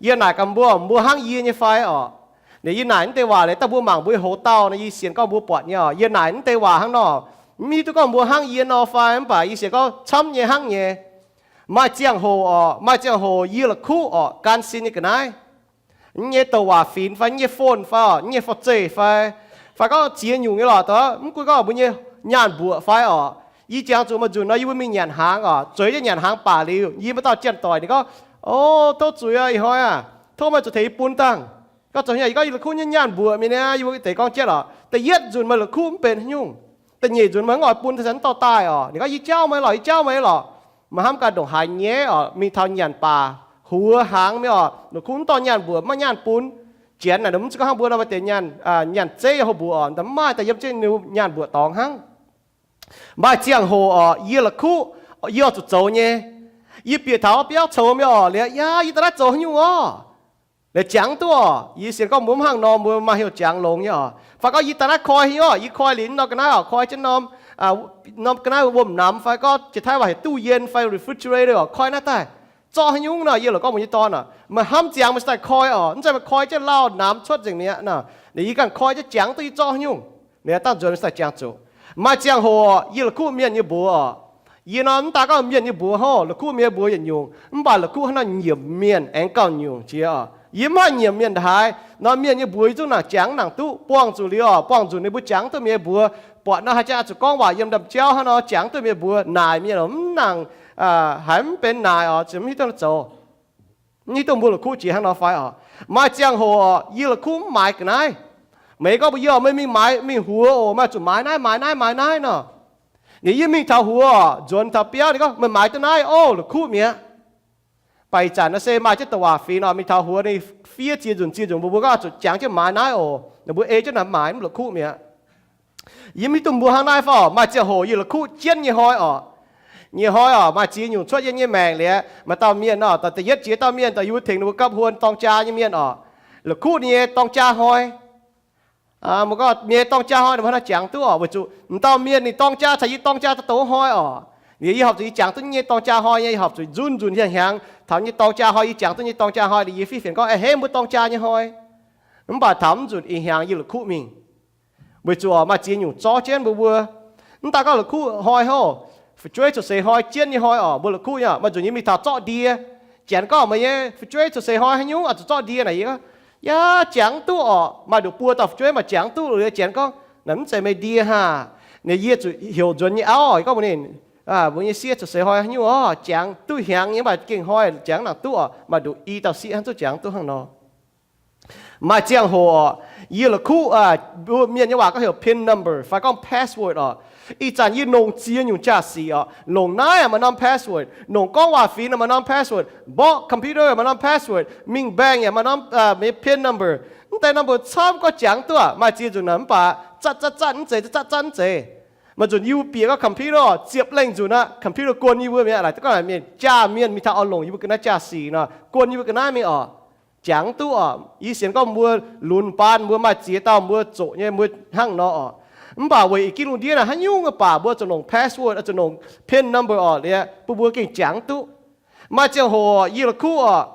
Yie naaic gaax mbuo, mbuo hnangv yie nyei fai orqc? Ninh, yie naaic naaiv deix waac liuz, daaih mbuo mangc mbuo nyei hoc-dauh nor, yie sienx gorngv mbuo buatc nyei orqc. Yie naaic naaiv deix waac hnangv nor, mv hiuv duqv gorngv mbuo hnangv yie nor fai, mv baac yie sienx gorngv camv nyei hnangv nyei. Maaih ziangh hoc orqc, maaih ziangh hoc yie la'kuqv orqc, gan sin nyei ga'naaiv, nyei douc waac finx fai nyei phone fai orqc, nyei forv-zeih fai, fai gorngv ziex nyungc nyei lorqc, mv gunv gorngv mbuo nyei nyaanh mbuoqc fai orqc. Yie jangx zuqc maaih nzunc nor yie mbuo mingh nyanc hnaangx orqc, zueiz jienv nyanc hnaangx baac liuz, yie mbuo dauh janx-doic ninh gorngv, O, tov zuiz aqv, ih hnoi aac, tov meih zuqc tengx yie bun dangh. Gorngv zoux hnyouv, yie gorngv yie la'kuqv nyei nyaanh mbuoqc mingh niaa, yie mbuo deix gorngv jienv orqc. Da'yietv nzunc meih la'kuqv mv benx haaix nyungc. Da'nyeic nzunc meih mv oix bun, da'faanh mv dorh daaih orqc. Ninh gorngv, Yie jauv meih lorqc, yie jauv meih lorqc. Meih hnamv gaax ndongc haaix nyaiv orqc, mingh taux nyanc baac huox hnaangx mingh orqc, la'kuqv mv dorh nyaanh mbuoqc, maiv nyaanh bun. Janx naaic mv zeiz gorngv mbuo nor maaih deix nyaanh, nyaanh zeiv yiem houx mbuoqc orqc, mv maaih, daaih yiem jienv ninh nyaanh mbuoqc dorngx hnangv. Maaih ziangh hoc orqc, yie la'kuqv, yie oix zuqc zoux nyei. Yie bieqc taux biauv coux mingh orqc, liuz, Yaa, yie daaih naaiv zoux haaix nyungc orqc? Liuz jangx duqv orqc. Yie sienx gorngv mbuo mv hnangv nor, mbuo maaih heuc jangx longx nyei orqc. Fai gorngv yie daaih naaiv koi haaix nyungc orqc, yie koi liuz norm ga'naaiv orqc, koi jienv norm, norm ga'naaiv wuom-namx fai gorngv jiex Taiv waac heuc ตู้เย็น fai refrigerator orqc, koi naaiv daaih zorqv haaix nyungc nor, yie lorqc gorngv mbuox nyei dorn orqc, Meih hnamv ziangx meih daaih koi orqc, mv zeiz meih koi jienv lauh namx cuotv nzengc mi'aqv nor. Ninh, yie ganh koi jienv jangx duqv yie zorqv haaix nyungc. Ninh dangh nzuonx daaih jangx zuqc. Maaih ziangh hoc yie la'kuqv mienh nyei mbuox orqc. Yie nor mv daaih gorngv mienh nyei mbuox hov, la'kuqv mienh mbuox yietc nyungc, mv baac la'kuqv hnangv nor nyiemc mienh aengx gauh nyungc jiex orqc. Yie mv haih nyiemc mienh ndaaih haaix nor, mienh nyei mbuox yie zungv nangc jangx nangc duqv, buangh zuqc liuz orqc, buangh nzuqc ninh mbuo jangx duqv mienh nyei mbuox. Buatc nor haaix jangx zuqc gorngv waac yiem ndaamv-jauv hnangv nor, jangx duqv mienh nyei mbuox, naaic mienh mv nangc, haiz mv benx naaic orqc, ziouc mv hiuv duqv zoux. Mv hiuv duqv mbuo la'kuqv jiex hnangv nor fai orqc. Maaih ziangh hoc orqc, yie la'kuqv mv maaiz ga'naaiv. Meih gorngv mbuox yie orqc, Meih mingh maaiz, mingh huox oc, meih zuqc maaiz naaiv, maaiz naaiv, maaiz naaiv nor. Ninh, yie mingh taux huox orqc, nzuonx taux biauv, ninh gorngv, Meih maaiz duqv naaiv oc, la'kuqv mi'aqv. Baac ih zanc naaiv se maaih jienv douc waac finx orqc, mingh taux huox ninh fiev ziex nzunc ziex nzunc mbuo, mbuo gorngv zuqc jangx jienv maaiz naaiv oc. Ninh mbuo ei jienv naaic maaiz mv la'kuqv mi'aqv. Yie mv hiuv duqv mbuo hnangv naaiv fai orqc. Maaih ziangh hoc yie la'kuqv jienv nyei hnoi orqc. Nyei hnoi orqc, maaih ziex nyungc cuotv yiem nyei maengc liuz, maaih dauh mienh orqc, da'yietv jiex dauh mienh daaih yie mbuo tengx ninh mbuo gapv huon dorng jaa nyei mienh orqc, la'kuqv ninh nyei dorng jaa hnoi. Mbuo gorngv mienh dorng jaa hnoi ninh mbuo hnangv jangx duqv orqc, weic zuqc m'dauh mienh ninh dorng jaa caux yie dorng jaa daaih douz hnoi orqc. Liuz yie horpc zuqc yie jangx duqv nyei dorng jaa hnoi nyei, yie horpc zuqc nzunc nzunc hiaangx hiaangx taux nyei dorng jaa hnoi, yie jangx duqv nyei dorng jaa hnoi, liuz yie fiev fienx gorngv, A'hneiv mbuo dorng jaa nyei hnoi. Mv baac taux mv nzunc ih hnyangx yie la'kuqv mingh. Weic zuqc orqc, maaih ziex nyungc zorv jienv mbuo mbuo. Mv daaih gorngv la'kuqv hnoi hov, fu'jueiv cuotv seix hnoi, jienv nyei hnoi orqc, mbuo la'kuqv nyei. Maaih nzunc yie mingh taux zorqv ndie. Janx gorngv, Meih nyei fu'jueiv cuotv seix hnoi haaix nyungc oix zuqc zorqv ndie naaic? Yie gorngv, Yaac jangx duqv orqc. Maaih nduqc buo dauh fu'jueiv maaih jangx duqv liuz, Janx gorngv, Naaic mv zeiz meih ndie haah? Ninh, yie zuqc heuc nzuonx nyei auv, yie gorngv mbuox ninh, Mbuo nyei sieqv cuotv seix hnoi haaix nyungc orqc? Jangx duqv hiaangx nyei, mv baac gengh hnoi jangx nangc duqv orqc. Maaih nduqc i dauh sieqv hnangv zuqc jangx duqv hnangv nor. Maaih ziangh hoc orqc, yie la'kuqv, mbuo mienh nyei waac gorngv heuc pin number fai gorngv password orqc. Ih zanc yie longc ziex nyungc jaa-sic orqc. Longc naaiv maaih norm password, longc gorngv waac-fingx maaih norm password, mborqv computer maaih norm password, mingh bank yaac maaih norm pin number. Mv deix number camv gorngv jangx duqv maaih ziex nzunc naaic, mv baac zatv zatv zatv mv zeiz, zatv zatv zatv mv zeiz. Maaih nzunc yie mbuo bieqc gorngv computer ziepc lengh nzunc aqv, computer guon yie mbuo mi'aqv. Laaix gorngv mienh, jaa-mienh mingh taux oix longc yie mbuo ga'naaiv jaa-sic nor, guon yie mbuo ga'naaiv mingh orqc. Jangx duqv orqc. Yie sienx gorngv mbuo lunx baan mbuo maaih ziex dauh mbuo zoqc nyei mbuo hnangv nor orqc. Mv baac weic ih gih lungh ndiev naaic haaix nyungc baac mbuo zuqc longc password, zuqc longc pin number orqc, liuz bun mbuo gengh jangx duqv. Maaih ziangh hoc yie la'kuqv orqc,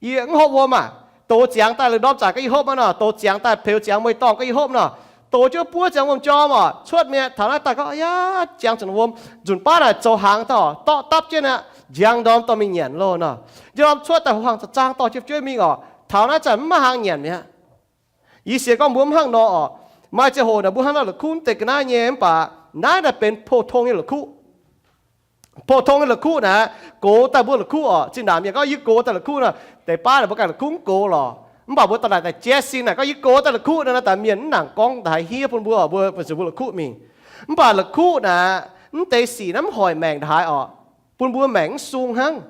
yie mv hopv wuom aac, douz ziangx daaih lorz ndorm zanc gorngv yie hopv aqv nor, douz ziangx daaih peux ziangx mueiz dorngh gorngv yie hopv nor, douz jienv buov ziangx wuom-jorm orqc, cuotv mi'aqv. Taux naaiv daaih gorngv, Yaac ziangx zuqc wuom, nzunc baav naaic zoux hnaangx daaih orqc, dorqv dapv jienv aqv, njang ndorm dorh mingh nyanc loh nor. Njang ndorm cuotv daaih hlang za'zaang dorh jienv fu'jueiv mingh orqc. Taux naaiv zanc mv maaih hnaangx nyanc mi'aqv. Yie sienx gorngv mbuo mv hnangv nor orqc. Maaih ziangh hoc naaic mbuo hnangv nor la'kuqv mv deix ga'naaiv nyei, mv baac naaiv naaic benx pou-tong nyei la'kuqv. Pou-tong nyei la'kuqv naaic, gox daaih mbuo la'kuqv orqc. Zinh ndaangc mienh gorngv yie gox daaih la'kuqv nor, deix baav naaic mbuo ganh la'kuqv mv gox lorqc. Mv baac mbuo daaih naaic daaih jaiv sin naaic gorngv yie gox daaih la'kuqv nor, naaiv daaih mienh mv nangc gorngv ndaaih hiev bun mbuo, mbuo weic zuqc mbuo la'kuqv mingh. Mv baac la'kuqv naaic, mv deix sic naaiv mv hoic maengc ndaaih haaix orqc, bun mbuo maengc mv sung hnangv.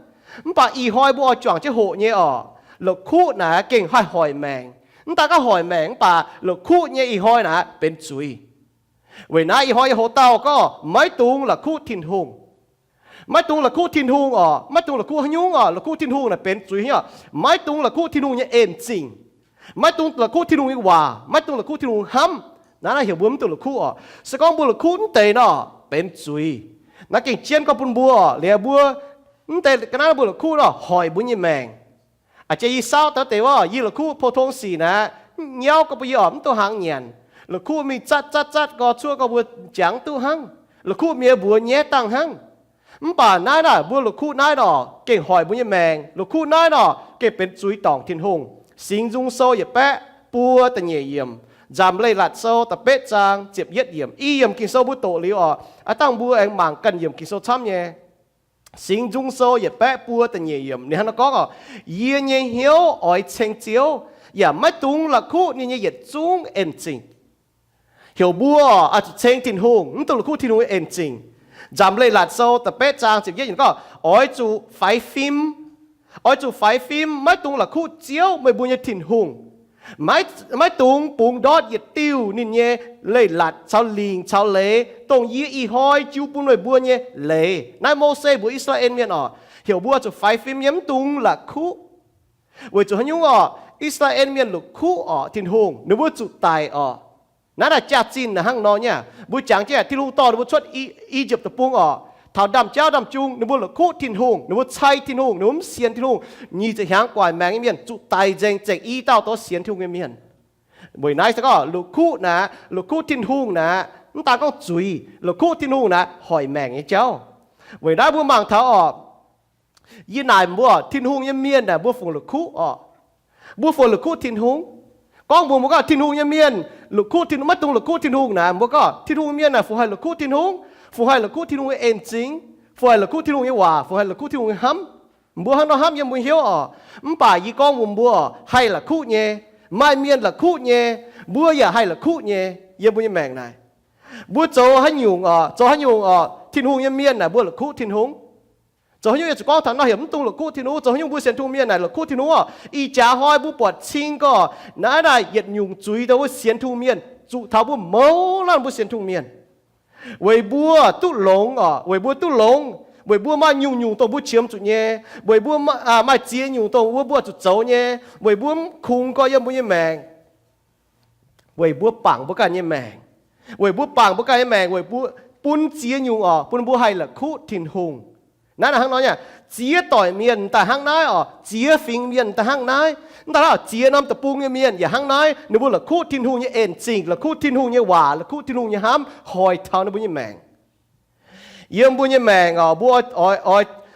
Mv baac ih hnoi mbuo oix juangc jienv hoqc nyei orqc, la'kuqv naaic gengh haih hoic maengc. Mv daaih gorngv hoic maengc mv baac la'kuqv nyei ih hnoi naaic benx zuiz. Weic naaiv ih hnoi yie hoc dauh gorngv maiv dungx la'kuqv Tin-Hungh. Maiv dungx la'kuqv Tin-Hungh orqc. Maiv dungx la'kuqv haaix nyungc orqc. La'kuqv Tin-Hungh naaic benx zuiz nyei orqc. Maiv dungx la'kuqv Tin-Hungh nyei en-zingh. Maiv dungx la'kuqv Tin-Hungh nyei waac. Maiv dungx la'kuqv Tin-Hungh hnamv. Naaiv naaiv heuc mbuo mv dungx la'kuqv orqc. Se gorngv mbuo la'kuqv mv deix nor, benx zuiz. Naaiv gengh jienv gorngv bun mbuo orqc, liuz mbuo mv deix ga'naaiv mbuo la'kuqv nor hoic mbuo nyei maengc. A'jang yie sauv daaih deix wuov, yie la'kuqv pou-tong sic naaic, nyauv gorngv bun yie oc, mv duqv hnaangx nyanc. La'kuqv mingh zatv zatv zatv gorx cuoqv gorx mbuo jangx duqv hnangv. La'kuqv mienh mbuox nyaiv dangh hnangv. Mv baac naaiv naaic mbuo la'kuqv naaiv nor gengh hoic mbuo nyei maengc. La'kuqv naaiv nor gengh benx zuiz dorngc Tin-Hungh. Singx Nzung Sou yietc baeqv buo da'nyeic yiemc, Nzamc Leiz-Latc Sou da'betv zaang ziepc yietv yiemc. I yiemc Ging-Sou mbuo doqc liuz oc, aav dangh mbuo aengx mangc ganh yiemc Ging-Sou camv nyei. Singx Nzung Sou yietc baeqv buo da'nyeic yiemc ninh hnangv naaiv gorngv oc, Yie nyei hnyouv oix ceng Ziouv, yaac maiv dungx la'kuqv ninh nyei yietc zungv en zingh. Heuc mbuo oix zuqc ceng Tin-Hungh, mv dungx la'kuqv Tin-Hungh nyei en zingh. Nzamc Leiz-Latc Sou da'betv zaang ziepc yietv yiemc gorngv, Oix zuqc faix fim, oix zuqc faix fim, maiv dungx la'kuqv Ziouv, meih mbuo nyei Tin-Hungh. Maiv dungx bungx ndortv yietc diuh ninh nyei leiz-latc caux lingc caux leiz, dongh yie ih hnoi jiu bun meih mbuo nyei leiz. Naaiv Mose mbuox I^saa^laa^en Mienh oc, heuc mbuo zuqc faix fim nyei, mv dungx la'kuqv, weic zuqc haaix nyungc oc? I^saa^laa^en Mienh la'kuqv oc Tin-Hungh, ninh mbuo zuqc daic oc. Naaiv naaic jaax-zinh naaic hnangv nor nyei. Mbuo jangx jienv Tin-Hungh dorh ninh mbuo cuotv I^yipv Deic-Bung oc, taux ndaamv-jauv ndaamv-jung ninh mbuo la'kuqv Tin-Hungh, ninh mbuo cai Tin-Hungh, ninh mbuo mv sienx Tin-Hungh, nyic ziepc hnyangx gu'nguaaic maengx nyei mienh zuqc daic nzengc, zengc i dauh douz sienx Tin-Hungh nyei mienh. Weic naaiv se gorngv la'kuqv naaic, la'kuqv Tin-Hungh naaic mv daan gorngv zuiz, la'kuqv Tin-Hungh naaic hoic maengc nyei jauv. Weic naaiv mbuo mangc taux oc, yie naaic mbuo Tin-Hungh nyei mienh naaic mbuo fungc la'kuqv oc. Mbuo fungc la'kuqv Tin-Hungh. Gorngv mbuo mbuo gorngv Tin-Hungh nyei mienh la'kuqv Tin-Hungh, maiv dungx la'kuqv Tin-Hungh naaic, mbuo gorngv Tin-Hungh mienh naaic fungc haih la'kuqv Tin-Hungh, fungc haih la'kuqv Tin-Hungh nyei en zingx, fungc haih la'kuqv Tin-Hungh nyei waac, fungc haih la'kuqv Tin-Hungh nyei hnamv. Mbuo hnangv nor hnamv yiem mbuo hnyouv oc. Mv baac yie gorngv mbuox mbuo, haih la'kuqv nyei, maaih mienh la'kuqv nyei, mbuo yaac haih la'kuqv nyei yiem mbuo nyei maengc naaic. Mbuo zoux haaix nyungc oc, zoux haaix nyungc oc, Tin-Hungh nyei mienh naaic mbuo la'kuqv Tin-Hungh. Zoux haaix nyungc yie zuqc gorngv taux nor heuc mv dungx la'kuqv Tin-Hungh. Zoux haaix nyungc mbuo sienx Tin-Hungh mienh naaic la'kuqv Tin-Hungh oc? Ih jaax hnoi mbuo buatc cing gorx naaiv naaic yietc nyungc zuiz dongh mbuo sienx Tin-Hungh mienh zuqc taux mbuo mouz laanh mbuo sienx Tin-Hungh mienh. Weic mbuo duqv longx oc, weic mbuo duqv longx, weic mbuo maaih nyungc-nyungc dongh mbuo qiemx zuqc nyei, weic mbuo maaih ziex nyungc dongh mbuo mbuo zuqc zoux nyei, weic mbuo mv kungx gorx yiem mbuo nyei maengc, weic mbuo bangc mbuo ganh nyei maengc, weic mbuo bangc mbuo ganh nyei maengc, weic mbuo bun ziex nyungc oc, bun mbuo haih la'kuqv Tin-Hungh. Naaiv naaic hnangv nor nyei, ziex doic mienh daaih hnangv naaiv oc, ziex fingx mienh daaih hnangv naaiv. Mv daaih hnangv ziex norm deic-bung nyei mienh yaac hnangv naaiv, ninh mbuo la'kuqv Tin-Hungh nyei en zingh, la'kuqv Tin-Hungh nyei waac, la'kuqv Tin-Hungh nyei hnamv hoic taux ninh mbuo nyei maengc. Yiem mbuo nyei maengc oc, mbuo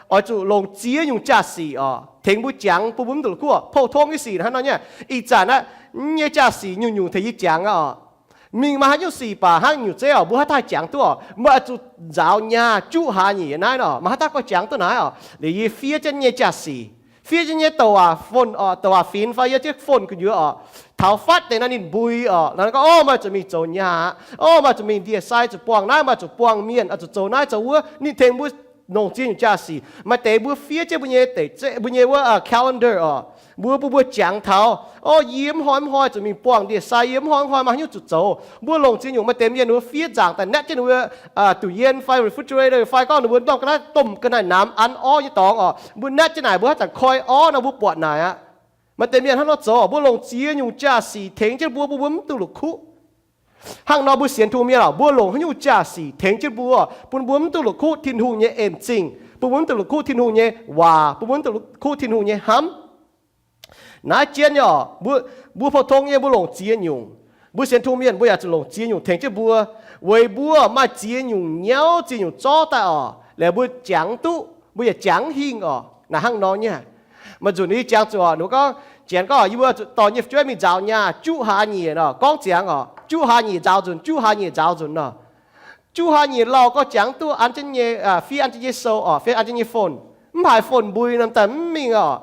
oix zuqc longc ziex nyungc jaa-sic oc tengx mbuo jangx bun mbuo mv dungx la'kuqv. Pou-tong nyei sic hnangv nor nyei. Ih zanc aqv, nyei jaa-sic nyungc-nyungc tengx yie jangx aqv oc. Mingh maaih haaix nyungc sic baac hnangv nyungc zeiv oc, mbuo haaix dauh haih jangx duqv oc? Mbuo oix zuqc nzaaux nyaah juqv hlaax nyieqc naaiv nor, maaih haaix dauh gorngv jangx duqv naaiv oc? Liuz yie fiev jienv nyei jaa-sic, fiev jienv nyei douc waac phone oc, douc waac finx fai yie jienv phone gu'nyuoz oc. Taux fatv deix naaiv ninh mbui oc, naaiv gorngv, Orv, maaih zuqc mingh zoux nyaah aqv. Orv, maaih zuqc mingh ndie-sai, zuqc buangh naaiv, maaih zuqc buangh mienh, oix zuqc zoux naaiv zoux wuov. Ninh tengx mbuo longc ziex nyungc jaa-sic. Maaih deix mbuo fiev jienv mbuo nyei deic, mbuo nyei wuov calendar oc, mbuo bun mbuo jangx taux, Orv, yie mv hnoi mv hnoi zuqc mingh buangh ndie-sai, yie mv hnoi mv hnoi maaih haaix nyungc zuqc zoux. Mbuo longc ziex nyungc. Maaih deix mienh ninh mbuo fiev nzaangc daaih naetv jienv ninh mbuo ตู้เย็น fai refrigerator fai gorngv ninh mbuo ndorm ga'naaiv domh ga'naaiv namx an orv nyei dorngx oc. Mbuo naetv jienv naaic mbuo haaix zanc koi orv nor mbuo buatc naaic aqv. Maaih deix mienh hnangv nor zoux. Mbuo longc ziex nyungc jaa-sic tengx jienv mbuo, bun mbuo mv dungx la'kuqv. Hnangv nor mbuo sienx Tin-Hungh mienh oc, mbuo longc haaix nyungc jaa-sic tengx jienv mbuo, bun mbuo mv dungx la'kuqv Tin-Hungh nyei en zingh, bun mbuo mv dungx la'kuqv Tin-Hungh nyei waac, bun mbuo mv dungx la'kuqv Tin-Hungh nyei hnamv. Naaiv jienv nyei oc, mbuo, mbuo pou-tong nyei mbuo longc ziex nyungc. Mbuo sienx Tin-Hungh mienh mbuo yaac zuqc longc ziex nyungc tengx jienv mbuo, weic mbuo maaih ziex nyungc nyauv, ziex nyungc zorv daaih oc, laaix mbuo jangx duqv, mbuo yaac jangx hingh oc. Naaic hnangv nor nyei. Maaih nzunc yie jangx zuqc oc, ninh mbuo gorngv, Janx gorngv yie mbuo zuqc dorh nyei fu'jueiv mingh nzaaux nyaah juqv hlaax nyieqc nor, gorngv ziangx oc, juqv hlaax nyieqc nzaaux nzunc, juqv hlaax nyieqc nzaaux nzunc nor. Juqv hlaax nyieqc lauh gorngv jangx duqv an jienv nyei, fiev an jienv nyei sou oc, fiev an jienv nyei phone. Mv haiz phone mbui nor daaih mv mingh oc.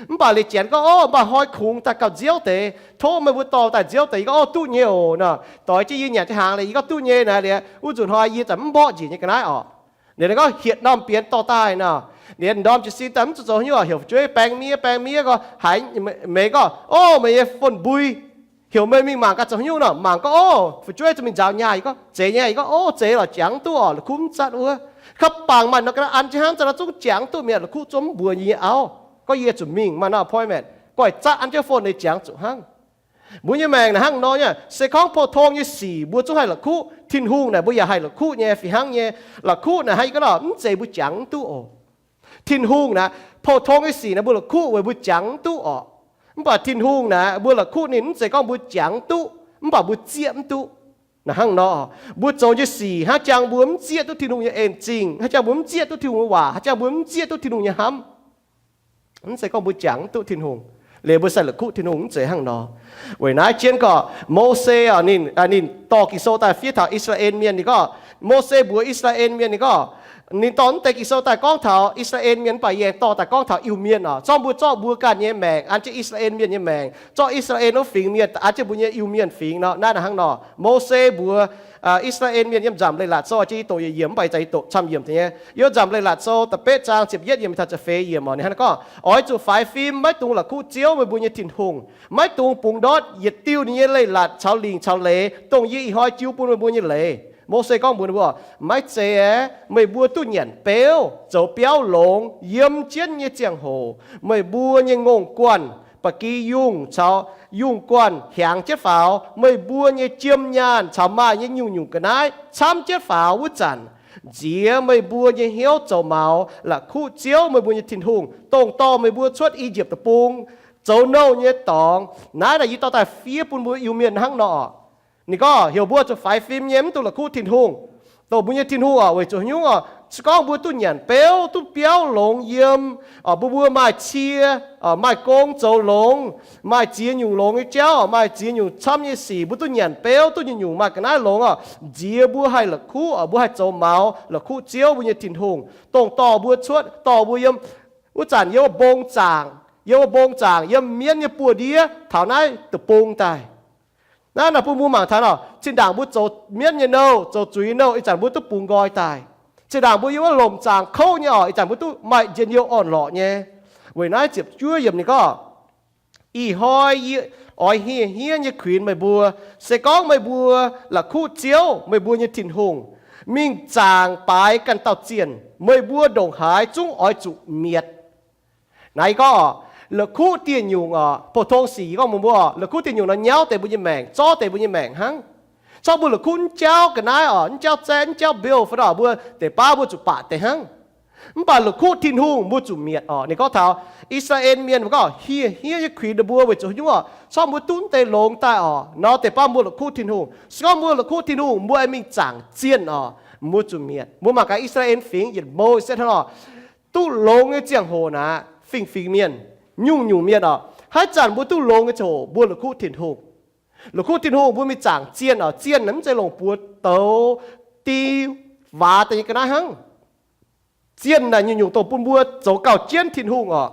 Mv baac liuz Janx gorngv, Orv, mv baac hnoi kungx daaih gauh nziouv deix, tov meih mbuo dorh daaih nziouv deix. Yie gorngv, Orv, duqv nyei oc nor. Doix jienv yie nyanc jienv hnaangx liuz, yie gorngv, Duqv nyei naaic liuz, wuov nzunc hnoi yie za'gengh mv mborqv njiec nyei ga'naaiv oc. Liuz ninh gorngv hietc norm bienx dorh daaih nor, liuz ndorm jiez sin daaih mv zuqc zoux haaix nyungc, heuc fu'jueiv baeng miev, baeng miev gorngv haiz meih gorngv, Orv, meih nyei phone mbui. Heuc meih mingh mangc gaax zoux haaix nyungc nor. Mangc gorngv, Orv, fu'jueiv zuqc mingh nzaaux nyaah. Yie gorngv, Zeiz nyei. Yie gorngv, Orv, zeiz lorqc, jangx duqv oc, la'kuqv mv zatv wuov. Ka'bangc maaih norm ga'naaiv an jienv hnangv, za'gengh zungv jangx duqv mi'aqv, la'kuqv zungv mv mbuox yie nyei auv. Gorngv yie zuqc mingh maaih norm appointment, goiv zatv an jienv phone liuz jangx zuqc hnangv. Mbuo nyei maengc naaic hnangv nor nyei. Se gorngv pou-tong nyei sic mbuo zungv haih la'kuqv, Tin-Hungh naaic mbuo yaac haih la'kuqv nyei fih hnangv nyei. La'kuqv naaic hnangv yie gorngv nor, mv zeiz mbuo jangx mv duqv oc. Tin-Hungh naaic Pou-tong nyei sic naaiv mbuo la'kuqv weic mbuo jangx mv duqv orqc. Mv baac Tin-Hungh naaiv mbuo la'kuqv ninh, mv zeiz gorngv mbuo jangx mv duqv, mv baac mbuo zieqv mv duqv. Naaiv hnangv nor, mbuo zoux nyei sic hnangv jangx mbuo mv zieqv duqv Tin-Hungh nyei en-zingh, hnangv jangx mbuo mv zieqv duqv Tin-Hungh nyei waac, hnangv jangx mbuo mv zieqv duqv Tin-Hungh nyei hnamv. Mv zeiz gorngv mbuo jangx mv duqv Tin-Hungh, liuz mbuo sai la'kuqv Tin-Hungh, mv zeiz hnangv nor. Weic naaiv jienv gorqv Mose, ninh, ninh dorh Ging-Sou daaih fiev taux I^saa^laa^en Mienh, ninh gorngv, Mose mbuox I^saa^laa^en Mienh, ninh gorngv, ninh dorh mv deix Ging-Sou daaih gorngv taux I^saa^laa^en Mienh, mv baac yaac dorh daaih gorngv taux Iu-Mienh orqc. Zorqv mbuo, zorqv mbuo ganh nyei maengc an jienv I^saa^laa^en Mienh nyei maengc, zorqv I^saa^laa^en wuov fingx mienh an jienv mbuo nyei Iu-Mienh fingx nor. Naaiv hnangv nor, Mose mbuox I^saa^laa^en Mienh yiem Nzamc Leiz-Latc Sou, jiex i doqc yiemc, mv baac ih zanc i doqc camv yiemc nyei. Yiem Nzamc Leiz-Latc Sou da'betv zaang ziepc yietv yiem taux ziepc feix yiem, ninh hnangv nor gorngv, Oix zuqc faix fim, maiv dungx la'kuqv Ziouv, meih mbuo nyei Tin-Hungh. Maiv dungx bungx ndortv yietc diuh ninh nyei leiz-latc caux lingc caux leiz, dongh yie ih hnoi jiu bun meih mbuo nyei leiz. Mose gorngv mbuox ninh mbuo, Maiv zeiz aeqv, meih mbuo duqv nyanc beuv, zoux biauv longx, yiem jienv nyei ziangh hoc meih mbuo nyei ngongh guanh, ba'gi yungh caux yungh guanh hiaangx jienv faaux, meih mbuo nyei jiem nyaanh caux maaih nyei nyungc-nyungc ga'naaiv camv jienv faaux wuov zanc, nziex meih mbuo nyei hnyouv zoux maux, la'kuqv Ziouv, meih mbuo nyei Tin-Hungh, dongh dorh meih mbuo cuotv I^yipv Deic-Bung zoux nouh nyei dorngx. Naaiv naaic yie dorh daaih fiev bun mbuo Iu-Mienh hnangv nor. Ninh gorngv heuc mbuo zuqc faix fim nyei, mv dungx la'kuqv Tin-Hungh. Dongh mbuo nyei Tin-Hungh oc, weic zuqc nyungc oc, se gorngv mbuo duqv nyanc beuv, duqv biauv longx yiem, mbuo, mbuo maaih cie, maaih gong zoux longx, maaih ziex nyungc longx nyei jauv, maaih ziex nyungc camv nyei sic, mbuo duqv nyanc beuv, duqv nyungc-nyungc maaih ga'naaiv longx oc, nziex mbuo haih la'kuqv oc, mbuo haih zoux maux, la'kuqv Ziouv, mbuo nyei Tin-Hungh, dongh dorh mbuo cuotv, dorh mbuo yiem wuov zanc yiem wuov mbong zaangc, yiem wuov mbong zaangc, yiem mienv nyei buoz-ndiev taux naaiv deic-bung daaih. Naaiv naaic bun mbuo mangc taux oc, zinh ndaangc mbuo zoux mienv nyei nouh, zoux zuiz nyei nouh, ih zanc mbuo duqv bungx nqoi daaih. Zinh ndaangc mbuo yiem wuov lomc zaangc kouv nyei oc, ih zanc mbuo duqv maaih njien-youh orn-lorqc nyei. Weic naaiv ziepc juov yiemc ninh gorngv, Ih hnoi yie oix hie hniev nyei kuinx meih mbuo, se gorngv meih mbuo la'kuqv Ziouv, meih mbuo nyei Tin-Hungh, mingh zaangc baaix ganh dauh zienh, meih mbuo ndongc haaix zungv oix zuqc mietc. Naaiv yie gorngv oc, la'kuqv dieh nyungc oc, pou-tong sic yie gorngv mbuox mbuo oc, la'kuqv dieh nyungc nor nyauv deix mbuo nyei maengc, zorv deix mbuo nyei maengc hnangv. Corc mbuo la'kuqv mv jauv ga'naaiv oc, mv jauv zaeqv, mv jauv mbiouh fai oc, mbuo deix baav mbuo zuqc baac deix hnangv. Mv baac la'kuqv Tin-Hungh mbuo zuqc mietc oc. Ninh gorngv taux I^saa^laa^en Mienh, mbuo gorngv hie hniev nyei kuinx ninh mbuo weic zuqc nyungc oc, corc mbuo duqv mv deix longx daaih oc nor, deix baav mbuo la'kuqv Tin-Hungh. Se gorngv mbuo la'kuqv Tin-Hungh, mbuo aengx mingh zaangc zienh oc, mbuo zuqc mietc. Mbuo mangc gaax I^saa^laa^en Fingx yietc mouc se hnangv oc, duqv longx nyei ziangh hoc naaic, fingx-fingx mienh, nyungc-nyungc mienh oc, haaix zanc mbuo duqv longx nyei ziangh hoc mbuo la'kuqv Tin-Hungh. La'kuqv Tin-Hungh mbuo mingh zaangc zienh oc. Zienh naaic mv zeiz longc buoz douz, di, waac daaih nyei ga'naaiv hnangv. Zienh naaic nyungc-nyungc dongh bun mbuo zoux gauh jienv Tin-Hungh oc.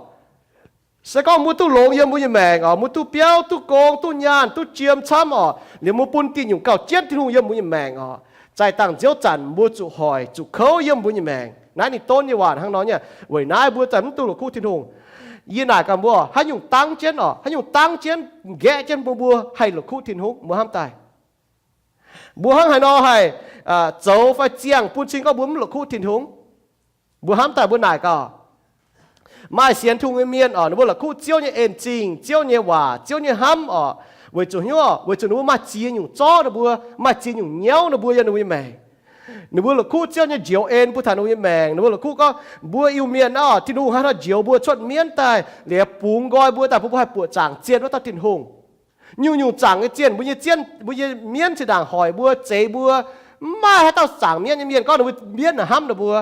Se gorngv mbuo duqv longx yiem mbuo nyei maengc oc, mbuo duqv biauv, duqv gong, duqv nyaanh, duqv jiem camv oc, liuz mbuo bun dieh nyungc gauh jienv Tin-Hungh yiem mbuo nyei maengc oc, zaih dangh nziouv zanc mbuo zuqc hoic zuqc kouv yiem mbuo nyei maengc. Naaiv ninh donv nyei waac hnangv nor nyei. Weic naaiv mbuo daaih mv dungx la'kuqv Tin-Hungh. Yie naaic gaax mbuo, haaix nyungc dangv jienv oc, haaix nyungc dangv jienv nqaeqv jienv mbuo, mbuo haih la'kuqv Tin-Hungh, mbuo hnamv daaih? Mbuo hnangv haaix nor haih zoux fai ziangh bun cing gorngv mbuo mv la'kuqv Tin-Hungh? Mbuo hnamv daaih mbuo naaic gaax. Maaih sienx Tin-Hungh nyei mienh oc, ninh mbuo la'kuqv Ziouv nyei en-zingh, Ziouv nyei waac, Ziouv nyei hnamv oc. Weic zuqc hnyouv, weic zuqc ninh mbuo maaih ziex nyungc zorv ninh mbuo, maaih ziex nyungc nyauv ninh mbuo yiem ninh mbuo nyei maengc. Ninh mbuo la'kuqv Ziouv nyei njoux en bun taux ninh mbuo nyei maengc. Ninh mbuo la'kuqv gorngv mbuo Iu-Mienh oc, Tin-Hungh hnangv haaix nor njoux mbuo cuotv mienv daaih, liuz bungx nqoi mbuo daaih, bun mbuo haih buoqc zaangc zienh wuov dauh Tin-Hungh. Nyungc-nyungc zaangc nyei zienh, mbuo nyei zienh, mbuo nyei mienv zinh ndaangc hoic mbuo, zeix mbuo. Mv maaih haaix dauh zaangc mienv nyei mienh gorngv ninh mbuo mienv naaic hnamv ninh mbuo.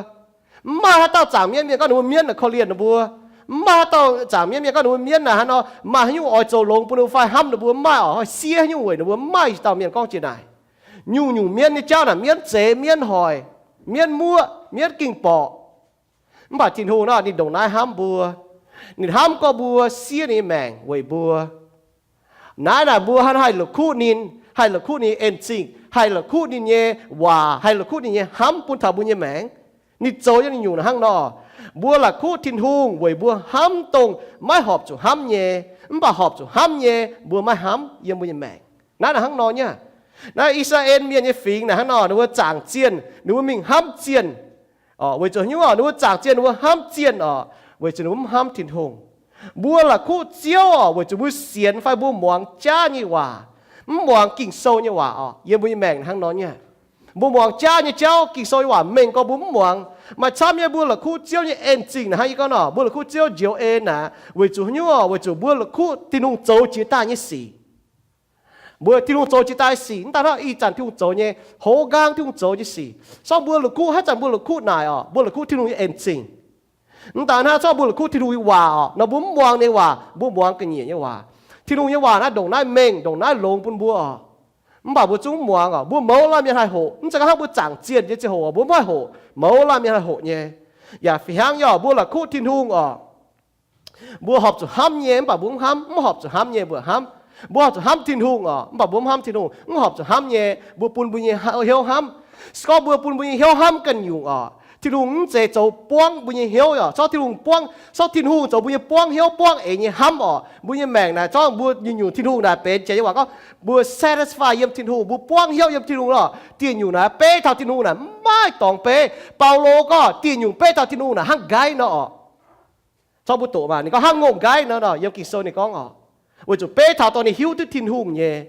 Mv maaih haaix dauh zaangc mienv mienh gorngv ninh mbuo mienv naaic korv-lienh ninh mbuo. Mv maaih haaix dauh zaangc mienv mienh gorngv ninh mbuo mienv naaic hnangv nor maaih haaix nyungc oix zoux longx bun ninh mbuo fai hnamv ninh mbuo, mv maaih oc. Haaix siev haaix nyungc weic ninh mbuo mv maaih yietc dauh mienh gorngv jiex naaic. Nyungc-nyungc mienv nyei jauv naaic mienv zeix, mienv hoic, mienv muoqv, mienv ging-borqc. Mv baac Tin-Hungh nor ninh ndongc naaiv hnamv mbuo. Ninh hnamv gorngv mbuo siev ninh nyei maengc weic mbuo. Naaiv naaic mbuo hnangv haih la'kuqv ninh, haih la'kuqv ninh en-zingh, haih la'kuqv ninh nyei waac, haih la'kuqv ninh nyei hnamv bun taux mbuo nyei maengc. Ninh zoux nyei ninh nyungc hnangv nor. Mbuo la'kuqv Tin-Hungh weic mbuo hnamv dongh maiv horpc zuqc hnamv nyei, mv baac horpc zuqc hnamv nyei mbuo maiv hnamv yiem mbuo nyei maengc. Naaiv naaic hnangv nor nyei. Naaiv I^saa^laa^en Mienh nyei fingx naaic hnangv nor, ninh mbuo zaangc zienh, ninh mbuo mingh hnamv zienh. Weic zuqc hnyouv ninh mbuo zaangc zienh, ninh mbuo hnamv zienh oc, weic zuqc ninh mbuo mv hnamv Tin-Hungh. Mbuo la'kuqv Ziouv oc, weic zuqc mbuo sienx fai mbuo muangx jaav nyei waac, mv muangx Ging-Sou nyei waac oc. Yiem mbuo nyei maengc hnangv nor nyei. Mbuo muangx jaav nyei jauv, Ging-Sou nyei waac mengh gorngv mbuo mv muangx. Maaih camv nyei mbuo la'kuqv Ziouv nyei en zingh naaic hnangv yie gorngv nor, mbuo la'kuqv Ziouv njoux en naaic weic zuqc haaix nyungc? Weic zuqc mbuo la'kuqv Tin-Hungh zoux jiex daaih nyei sic. Mbuo Tin-Hungh zoux jiex daaih sic, mv daaih hnangv ih zanc Tin-Hungh zoux nyei, hoz nqaang Tin-Hungh zoux nyei sic. Sorng mbuo la'kuqv haaix zanc mbuo la'kuqv naaic orqc, mbuo la'kuqv Tin-Hungh nyei en zingh. Mv daaih hnangv sorng mbuo la'kuqv Tin-Hungh nyei waac orqc, nor mbuo mv muangx ninh nyei waac, mbuo muangx ga'nyiec nyei waac. Tin-Hungh nyei waac naaiv ndongc naaiv mengh, ndongc naaiv longx bun mbuo orqc. Mv baac mbuo zungv mv muangx orqc. Mbuo mouz laanh mienh haih hoqc. Mv zeiz gorngv hnangv mbuo zaangc zienh nyei ziangh hoc mbuo mv haih hoqc, mouz laanh mienh haih hoqc nyei. Yaac fih hnangv nyei orqc, mbuo la'kuqv Tin-Hungh orqc, mbuo horpc zuqc hnamv nyei, mv baac mbuo mv hnamv. Mv horpc zuqc hnamv nyei mbuo hnamv. Mbuo horpc zuqc hnamv Tin-Hungh orqc, mv baac mbuo mv hnamv Tin-Hungh. Mv horpc zuqc hnamv nyei, mbuo bun mbuo nyei hnyouv hnamv. Se gorngv mbuo bun mbuo nyei hnyouv hnamv ganh nyungc orqc, Tin-Hungh mv zeiz zoux buangv mbuo nyei hnyouv orqc. Sorng Tin-Hungh buangv, sorng Tin-Hungh zoux mbuo nyei buangv hnyouv buangv eix nyei hnamv orqc, mbuo nyei maengc naaic, zorngv mbuo nyungc-nyungc Tin-Hungh naaic benx jiex nyei waac gorngv mbuo satisfy yiem Tin-Hungh, mbuo buangv hnyouv yiem Tin-Hungh lorqc, dieh nyungc naaic beiv taux Tin-Hungh naaic mv maaih dorngx beiv. Baulo gorngv dieh nyungc beiv taux Tin-Hungh naaic hnangv nqaiv nor orqc. Zorng mbuo doqc maah, ninh gorngv hnangv ngongh nqaiv nor, nor yiem Ging-Sou ninh gorngv orqc. Weic zuqc beiv taux dorh ninh hiuv duqv Tin-Hungh nyei.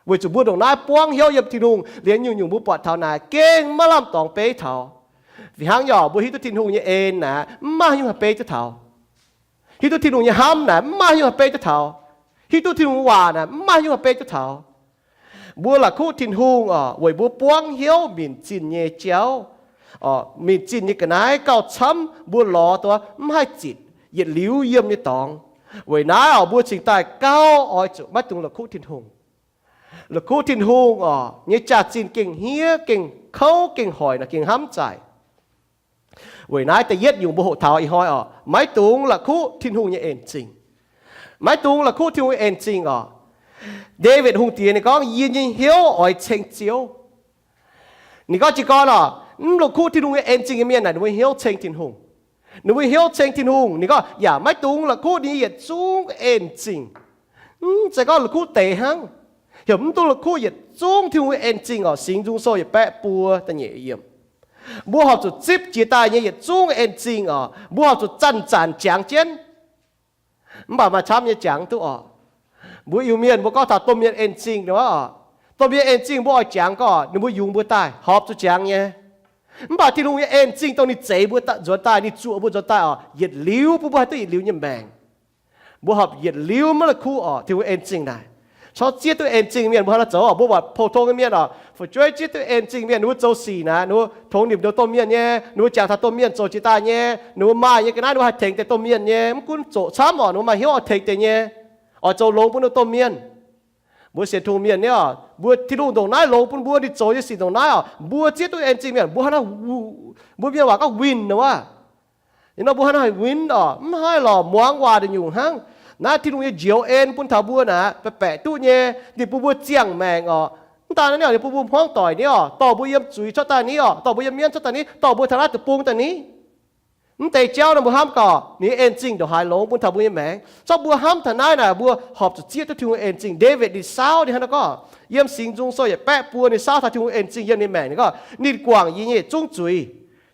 Weic zuqc mbuo ndongc naaiv buangv hnyouv yiem Tin-Hungh, liemh nyungc-nyungc mbuo buatc taux naaic gengh maiv lamh dorngx beiv taux. Fih hnangv nyei orqc, mbuo hiuv duqv Tin-Hungh nyei en naaic mv maaih haaix nyungc haih beiv duqv taux. Hiuv duqv Tin-Hungh nyei hnamv naaic mv maaih haaix nyungc haih beiv duqv taux. Hiuv duqv Tin-Hungh waac naaic mv maaih haaix nyungc haih beiv duqv taux. Mbuo la'kuqv Tin-Hungh orqc, weic mbuo buangv hnyouv minc zinh nyei jauv orqc, minc zinh nyei ga'naaiv gauh camv mbuo lorz duqv mv haih zitc yietc liuz yiem nyei dorngx. Weic naaiv orqc, mbuo cingx daaih gauh oix zuqc maiv dungx la'kuqv Tin-Hungh. La'kuqv Tin-Hungh orqc, nyei jaax-zinh gengh hniev, gengh kouv, gengh hoic nor, gengh hnamv zaaic. Weic naaiv da'yietv nyungc mbuo hoqc taux ih hnoi orqc, maiv dungx la'kuqv Tin-Hungh nyei en zingh. Maiv dungx la'kuqv Tin-Hungh nyei en zingh orqc. Ndaawitv Hungh Diex ninh gorngv, yie nyei hnyouv oix ceng Ziouv. Ninh gorngv jiez gorn orqc, mv la'kuqv Tin-Hungh nyei en zingh nyei mienh naaic, ninh mbuo hnyouv ceng Tin-Hungh. Ninh mbuo hnyouv ceng Tin-Hungh, ninh gorngv yaac maiv dungx la'kuqv ninh nyei yietc zungv en zingh. Mv zeiz gorngv la'kuqv deix hnangv, heuc mv dungx la'kuqv yietc zungv Tin-Hungh nyei en zingh orqc. Singx Nzung Sou yietc baeqv buo da'nyeic yiemc. Mbuo horpc zuqc zipv jiex daaih nyei yietc zungv en zingh orqc, mbuo horpc zuqc zanc-zanc jangx jienv. Mv baac maaih camv nyei jangx duqv orqc. Mbuo Iu-Mienh mbuo gorngv taux domh mienh en zingh nor orqc, domh mienh en zingh mbuo oix jangx gorngv ninh mbuo yungz mbuo daaih horpc zuqc jangx nyei. Mv baac Tin-Hungh nyei en zingh dongh ninh zeix mbuo nzuonx daaih, ninh zuoqc mbuo nzuonx daaih orqc, yietc liuz bun mbuo haih duqv yietc liuz nyei maengc. Mbuo horpc yietc liuz maiv la'kuqv orqc, Tin-Hungh en zingh naaic. Corc zieqv duqv en zingh mienh mbuo hnangv naaiv zoux orqc, mbuo buatc pou-tong nyei mienh orqc, fu'jueiv zieqv duqv en zingh mienh, ninh mbuo zoux sic naaic, ninh mbuo tongx nimc nduov domh mienh nyei, ninh mbuo jangx taux domh mienh zoux jiex daaih nyei, ninh mbuo maaih nyei ga'naaiv ninh mbuo haih tengx deix domh mienh nyei, mv gunv zoqc camv orqc, ninh mbuo maaih hnyouv oix tengx deix nyei, oix zoux longx bun ninh domh mienh. Mbuo sienx Tin-Hungh mienh nyei orqc, mbuo Tin-Hungh ndongc naaiv longx bun mbuo, ninh zoux nyei sic ndongc naaiv orqc, mbuo zieqv duqv en zingh mienh, mbuo hnangv naaiv, mbuo mienh waac gorngv win nor wuov. Ninh nor mbuo hnangv naaiv haih win orqc, mv haih lorqc, muangx waac nduqc nyungc hnangv. Naaiv Tin-Hungh nyei njoux en bun taux mbuo naaic, baeqc baeqc duqv nyei, ninh bun mbuo ziangh maengc orqc. Mv daan naaiv orqc, ninh bun mbuo hmuangv doic ni orqc, dorh mbuo yiem zuiz cuotv daaih ni orqc, dorh mbuo yiem mienv cuotv daaih ni, dorh mbuo taux naaiv deic-bung daaih ni. Mv deix jauv nor mbuo hnamv gorqc, ninh nyei en zingh ndongc haaix longx bun taux mbuo nyei maengc. Zorqv mbuo hnamv taux naaiv naaic, mbuo horpc zuqc zieqv duqv Tin-Hungh en zingh. Ndaawitv ninh saauv ninh hnangv naaiv gorngv, yiem Singx Nzung Sou yietc baeqv buo ninh saauv taux Tin-Hungh en zingh yiem ninh maengc, ninh gorngv, ninh guangc yie nyei yietc zungv zuiz.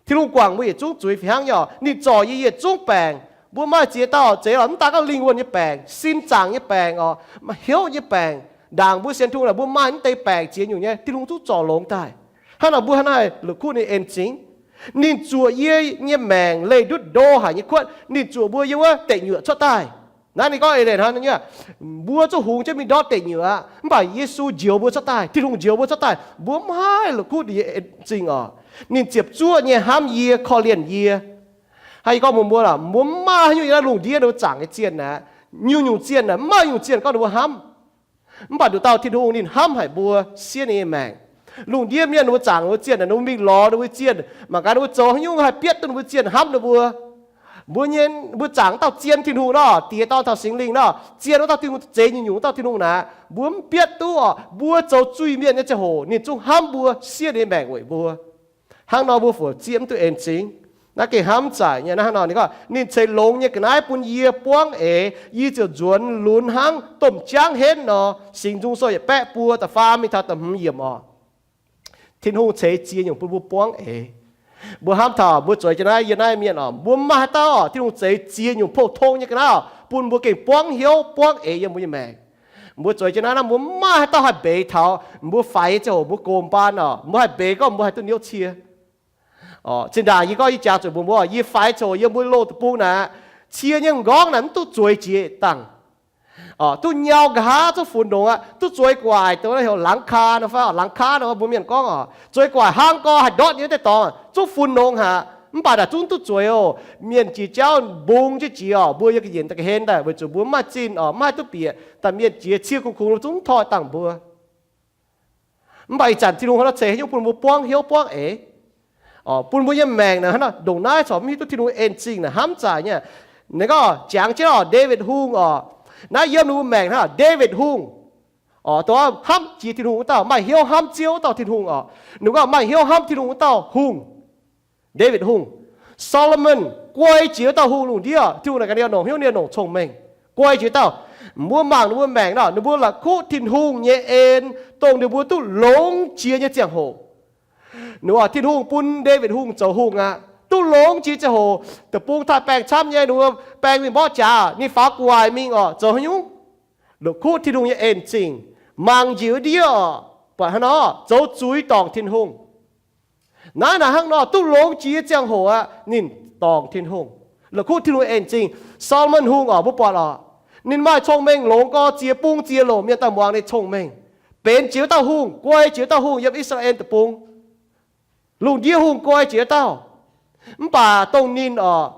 Tin-Hungh guangc mbuo yietc zungv zuiz fih hnangv nyei orqc, ninh zorc yie yietc zungv baengc. Mbuo maaih ziex dauh zeix lorqc, mv daan gorngv lingh wuonh nyei baengc, sin zaangc nyei baengc orqc, hnyouv nyei baengc. Ndaangc mbuo sienx Tin-Hungh naaic, mbuo maaih mv deix baengc ziex nyungc nyei, Tin-Hungh zungv zorc longx daaih. Hnangv naaic mbuo hnangv naaiv la'kuqv ninh en zingh. Ninh zuoqc yie nyei maengc leih ndutv ndo haic nyei kuotv, ninh zuoqc mbuo yiem wuov deic nyuoqc cuotv daaih. Naaiv ninh gorngv eix leiz hnangv naaiv, mbuo zuqc hungx jienv mingh ndortv deic nyuoqc aqv. Mv baac Yesu njoux mbuo cuotv daaih, Tin-Hungh njoux mbuo cuotv daaih, mbuo mv haih la'kuqv ninh nyei en zingh orqc. Ninh ziepc zuoqv nyei hnamv yie, korv-lienh yie. Hnangv yie gorngv mbuox mbuo, mbuo mv maaih haaix nyungc yiem naaiv lungh ndiev ninh mbuo zaangc nyei zienh aqv. Nyungc-nyungc zienh aeqv, mv maaih nyungc zienh gorngv ninh mbuo hnamv. Mv baac nduqc dauh Tin-Hungh ninh hnamv haic mbuo, siev ninh nyei maengc. Lungh ndiev mienh ninh mbuo zaangc ninh mbuo zienh, ninh mbuo mingh lorz ninh mbuo zienh, mangc gaax ninh mbuo zoux haaix nyungc haih bietv duqv ninh mbuo zienh, hnamv ninh mbuo. Mbuo nyei, mbuo zaangc dauh zien Tin-Hungh nor, diex dorn taux Singx Lingh nor, zien wuov dauh Tin-Hungh, zeix nyungc-nyungc wuov dauh Tin-Hungh naaic, mbuo mv bietv duqv orqc. Mbuo zoux zuiz-mienh nyei ziangh hoc ninh zungv hnamv mbuo, siev ninh nyei maengc weic mbuo. Hnangv nor mbuo fuc zieqv mv duqv en zingh. Naaiv gengh hnamv zaaic nyei. Naaiv hnangv nor ninh gorngv, ninh ceix longx nyei ga'naaiv bun yie buangv eix, yie ziouc nzuonx lunx hnangv domh jaangv henv nor. Singx Nzung Sou yietc baeqv buo da'faam mingh taux da'hmz yiemc orqc. Tin-Hungh ceix ziex nyungc bun mbuo buangv eix. Mbuo hnamv taux mbuo zueiz jienv naaiv yiem naaiv mienh orqc, mbuo mv maaih haaix dauh orqc, Tin-Hungh ceix ziex nyungc pou-tong nyei ga'naaiv orqc bun mbuo gengh buangv hnyouv buangv eix yiem mbuo nyei maengc. Mbuo zueiz jienv naaiv, naaiv mbuo mv maaih haaix dauh haih mbeix taux mbuo faix nyei ziangh hoc mbuo gox mbaan orqc, mbuo haih mbeix gorngv mbuo haih duqv hnyouv cie. Zinh ndaangc yie gorngv, yie jangx zuqc mbuox mbuo, yie faix coc yiem mbuo loz deic-bung naaic, cie nyei m'nqorngv naaic mv duqv zueiz jiex dangh. Duqv nyau nqa'haav, zuqv funx longx aqv, duqv zueiz gu'nguaaic, dongh heuc หลังคา nor fai หลังคา nor mbuo mienh gorngv oc. Zueiz gu'nguaaic hnangv gorx haih ndortv nyei wuov deix dorngx, zuqv funx longx haic, mv baac naaic zungv duqv zueiz oc. Mienh jiex jauv mbungx jienv jiex oc, mbuo yiem ga'nyiec daaih ga'hlen daaih weic zuqc mbuo mv maaih zinh oc, mv haih duqv bieqc, daaih mienh jiex cie kungx kungx zungv tov dangh mbuo. Mv baac ih zanc Tin-Hungh hnangv nor ceix haaix nyungc bun mbuo buangv hnyouv buangv eix, bun mbuo nyei maengc naaic hnangv nor ndongc naaiv corc mv hiuv duqv Tin-Hungh en zingh naaic hnamv zaaih nyei. Ninh gorngv jangx jienv oc, Ndaawitv Hungh oc, naaiv yiem ninh mbuo maengc hnangv, Ndaawitv Hungh oc, dongh hnamv jiex Tin-Hungh wuov dauh, maaih hnyouv hnamv Ziouv wuov dauh Tin-Hungh oc. Ninh gorngv maaih hnyouv hnamv Tin-Hungh wuov dauh hungh, Ndaawitv Hungh. Solomon guai jiex wuov dauh hungh lungh ndiev, Tin-Hungh naaic ganh ninh longc hnyouv, ninh longc cong-mengh, guai jiex wuov dauh. Mbuo mangc ninh mbuo maengc nor, ninh mbuo la'kuqv Tin-Hungh nyei en, dongh ninh mbuo duqv longx jiex nyei ziangh hoc. Ninh mbuo, Tin-Hungh bun Ndaawitv Hungh zoux hungh aqv. Duqv longx jiex ziangh hoc, deic-bung taaih baengh camv nyei, ninh mbuo baeng mingh mborqv jaax, ninh faaux gu'nguaaic mingh oc, zoux haaix nyungc? La'kuqv Tin-Hungh nyei en zingh, mangc njiec wuov ndiev oc, buatc hnangv nor zoux zuiz dorngc Tin-Hungh. Naaiv naaic hnangv nor duqv longx jiex nyei ziangh hoc aqv, ninh dorngc Tin-Hungh. La'kuqv Tin-Hungh en zingh. Solomon Hungh oc, mbuo buatc oc, ninh maaih cong-mengh longx gorx, ziex bung ziex loc mienh daaih muangx ninh cong-mengh. Benx jiex wuov dauh hungh, guai jiex wuov dauh hungh yiem I^saa^laa^en Deic-Bung. Lungh ndiev hungh guai jiex wuov dauh. Mv baac dongh ninh oc,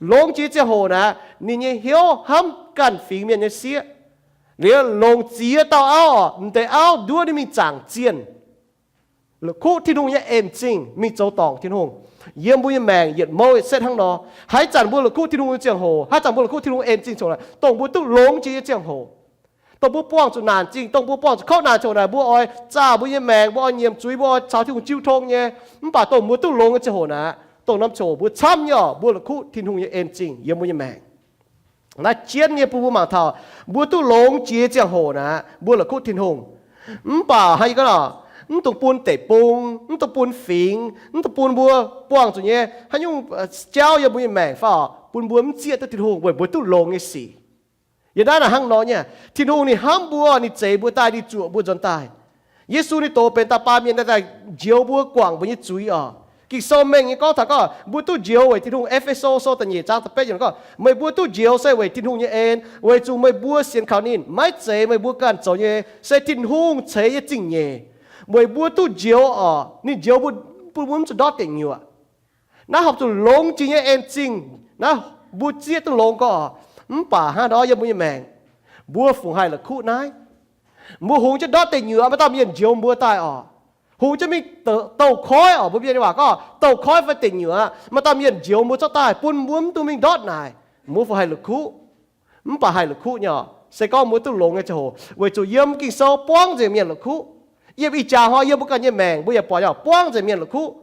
longx jiex ziangh hoc naaic, ninh nyei hnyouv hnamv ganh fingx mienh nyei sieqv. Liuz longc ziex dauh auv oc, m'deix auv nduov ninh mingh zaangc zienh. La'kuqv Tin-Hungh nyei en zingh mingh zoux dorngc Tin-Hungh. Yiem mbuo nyei maengc yietc mouv yietc setv hnangv nor. Haaix zanc mbuo la'kuqv Tin-Hungh nyei ziangh hoc, haaix zanc mbuo la'kuqv Tin-Hungh en zingh ziangh hoc naaic, dongh mbuo duqv longx jiex nyei ziangh hoc, dongh mbuo buangh zuqc naanc zingh, dongh mbuo buangh zuqc kouv naanc ziangh hoc naaic, mbuo oix zaah mbuo nyei maengc, mbuo oix nyiemc zuiz, mbuo oix caux Tin-Hungh jiu tong nyei. Mv baac dongh mbuo duqv longx nyei ziangh hoc naaic, dongh norm ziangh hoc mbuo camv nyei oc, mbuo la'kuqv Tin-Hungh nyei en zingh yiem mbuo nyei maengc. Naaiv jienv nyei bun mbuo mangc taux mbuo duqv longx jiex ziangh hoc naaic, mbuo la'kuqv Tin-Hungh. Mv baac hnangv yie gorngv oc, mv dungx bun deic-bung, mv dungx bun fingx, mv dungx bun mbuo buangh zuqc nyei haaix nyungc jauv yiem mbuo nyei maengc fai oc, bun mbuo mv zieqv duqv Tin-Hungh weic mbuo duqv longx nyei sic. Yiem naaiv naaic hnangv nor nyei, Tin-Hungh ninh hnamv mbuo, ninh zeix mbuo daaih, ninh zuoqc mbuo nzuonx daaih. Yesu ninh doz benx dauh baamh mienh daaih njoux mbuo, guangc mbuo nyei zuiz oc. Ging-Sou mengh nyei gorngv taux gorngv mbuo duqv njoux weic Tin-Hungh. E^fe^so Sou da'nyeic zaang da'betv yiemc gorngv, meih mbuo duqv njoux se weic Tin-Hungh nyei en, weic zuqc meih mbuo sienx kaux ninh. Maiv zeiz meih mbuo ganh zoux nyei, se Tin-Hungh ceix nyei zingh nyeic. Meih mbuo duqv njoux oc, ninh njoux mbuo, bun mbuo mv zuqc ndortv deic nyuoqc. Naaiv horpc zuqc longx jiex nyei en zingh. Naaiv mbuo zieqv duqv longx gorx. Mv baac hnangv nor yiem mbuo nyei maengc, mbuo fungc haih la'kuqv naaiv? Mbuo hungx jienv ndortv deic nyuoqc, maaih dauh mienh njoux mbuo daaih oc. Hungx jienv mingh douh koiv oc, mbuo mienh nyei waac gorngv douh koiv fai deic nyuoqc aqv, maaih dauh mienh njoux mbuo zorqv daaih bun mbuo mv dungx mingh ndortv naaic, mbuo fungc haih la'kuqv? Mv baac haih la'kuqv nyei oc, se gorngv mbuo duqv longx nyei ziangh hoc, weic zuqc yiem Ging-Sou buangv nzengc mienh la'kuqv. Yiem ih jaax hnoi yiem mbuo ganh nyei maengc mbuo yaac buatc nyei oc, buangv nzengc mienh la'kuqv.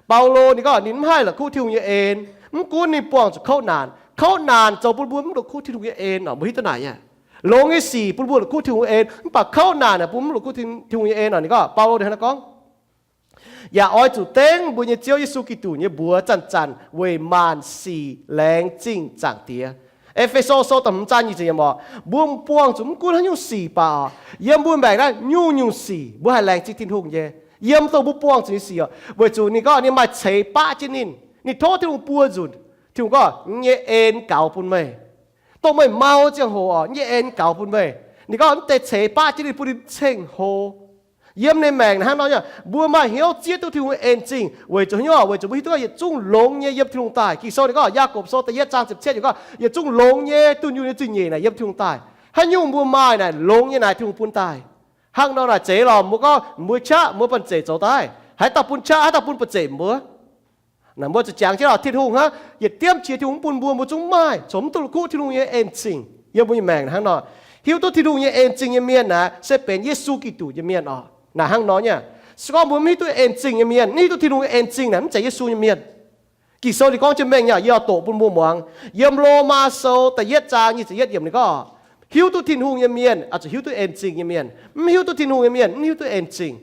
Baulo ninh gorngv ninh mv haih la'kuqv Tin-Hungh nyei en, mv gunv ninh buangh zuqc kouv naanc. Kouv naanc zoux bun mbuo mv la'kuqv Tin-Hungh nyei en oc, mbuo hiuv duqv naaic nyei. Longx nyei sic bun mbuo la'kuqv Tin-Hungh nyei en, mv baac kouv naanc bun mbuo mv la'kuqv Tin-Hungh nyei en oc. Ninh gorngv, Baulo ninh hnangv naaiv gorngv, yaac oix zuqc dengv mbuo nyei Ziouv Yesu Giduc nyei mbuox zanc-zanc weic maanc sic laengz zingh Zaangc Diex. E^fe^so Sou da'hmz zaang nyic ziepc yiemc oc, mbuo buangh zuqc mv gunv haaix nyungc sic baac oc, yiem mbuo maengc naaiv nyungc-nyungc sic mbuo haih laengz zingh Tin-Hungh nyei. Yiem dongh mbuo buangh zuqc nyei sic oc, weic zuqc ninh gorngv ninh maaih ceix baqv jienv ninh. Ninh tov Tin-Hungh buo nzunc. Tin-Hungh gorngv, yie nyei en gaux bun meih. Dongh meih mau ziangh hoc oc, yie nyei en gaux bun meih. Ninh gorngv mv deix ceix baqv jienv ninh bun ninh ceng-hlo. Yiem ninh maengc naaiv hnangv nor nyei, mbuo maaih hnyouv zieqv duqv Tin-Hungh nyei en zingh weic zuqc haaix nyungc oc? Weic zuqc mbuo hiuv duqv gorngv yietc zungv longx nyei yiem Tin-Hungh daaih. Ging-Sou ninh gorngv, Yaagorpc Sou da'yietv zaang ziepc cietv yiemc gorngv, yietc zungv longx nyei dunh yunh nyei zingh nyeic naaic yiem Tin-Hungh daaih. Haaix nyungc mbuo maaih naaic longx nyei naaic Tin-Hungh bun daaih. Hnangv nor naaic zeiz lorqc, mbuo gorngv mbuo qaqv mbuo banh zeic zoux daaih. Haaix dauh bun qaqv, haaix dauh bun banh zeic mbuo? Naaic mbuo zuqc jangx jienv oc, Tin-Hungh hnangv yietc diemv qiex Tin-Hungh mv bun mbuo, mbuo zungv maaih, corc mv duqv la'kuqv Tin-Hungh nyei en zingh. Yiem mbuo nyei maengc hnangv nor, hiuv duqv Tin-Hungh nyei en zingh nyei mienh naaic se benx Yesu Giduc nyei mienh oc. Naaic hnangv nor nyei, se gorngv mbuo mv hiuv duqv en zingh nyei mienh, mv hiuv duqv Tin-Hungh nyei en zingh naaic, mv zeiz Yesu nyei mienh. Ging-Sou ninh gorngv jienv mengh nyei, yie oix doqc bun mbuo muangx. Yiem Lomaa Sou da'yietv zaang nyic ziepc yietv yiemc ninh gorngv, hiuv duqv Tin-Hungh nyei mienh oix zuqc hiuv duqv en zingh nyei mienh. Mv hiuv duqv Tin-Hungh nyei mienh mv hiuv duqv en zingh.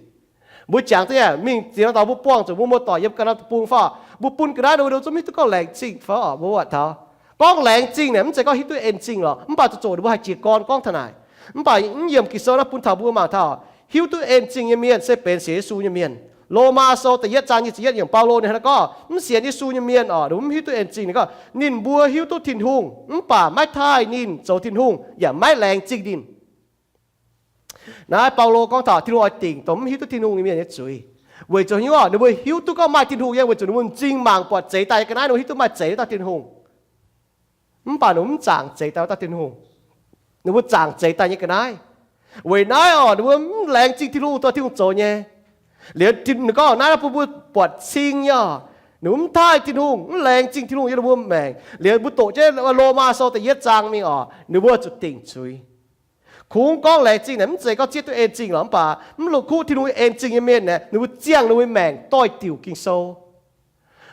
Mbuo jangx duqv nyei, mingh ziex norm dorngx mbuo buangh zuqc mbuo muoz-doic yiem ga'naaiv deic-bung fai, mbuo bun ga'naaiv ninh mbuo zungv hiuv duqv gorngv laengz zingh fai oc? Mbuo buatc taux gorngv laengz zingh naaic mv zeiz gorngv hiuv duqv en zingh lorqc, mv baac zoux zoqc ninh mbuo haih jiez gorn gorngv taux naaic. Mv baac mv yiemc Ging-Sou naaiv bun taux mbuo mangc taux, hiuv duqv en zingh nyei mienh se benx sienx Yesu nyei mienh. Lomaa Sou da'yietv zaang nyic ziepc yietv yiemc, Baulo ninh hnangv naaiv gorngv, mv sienx Yesu nyei mienh oc, ninh mv hiuv duqv en zingh. Ninh gorngv, ninh mbuo hiuv duqv Tin-Hungh, mv baac maiv taaih ninh zoux Tin-Hungh, yaac maiv laengz zingh ninh. Naaiv Baulo gorngv taux Tin-Hungh oix dingc dongh mv hiuv duqv Tin-Hungh nyei mienh nyei zuiz. Weic zuqc haaix nyungc? Ninh mbuo hiuv duqv gorngv maaih Tin-Hungh nyei, weic zuqc ninh mbuo m'zing mangc buatc zeix daaih nyei ga'naaiv, ninh mbuo hiuv duqv maaih zeix wuov dauh Tin-Hungh. Mv baac ninh mbuo mv zaangc zeix daaih wuov dauh Tin-Hungh. Ninh mbuo zaangc zeix daaih nyei ga'naaiv. Weic naaiv oc, ninh mbuo mv laengz zingh Tin-Hungh, dongh Tin-Hungh zoux nyei. Liuz ninh gorngv naaiv bun mbuo buatc cing nyei oc, ninh mbuo mv taaih Tin-Hungh, mv laengz zingh Tin-Hungh yiem ninh mbuo maengc. Liuz mbuo doqc jienv Lomaa Sou da'yietv zaang mingh oc, ninh mbuo zuqc dingc zuiz. Kungx gorngv laengz zingh naaic mv zeiz gorngv zieqv duqv en zingh lorqc, mv baac mv la'kuqv Tin-Hungh en zingh nyei mienh naaic, ninh mbuo ziangh ninh mbuo maengc doix-diuc Ging-Sou.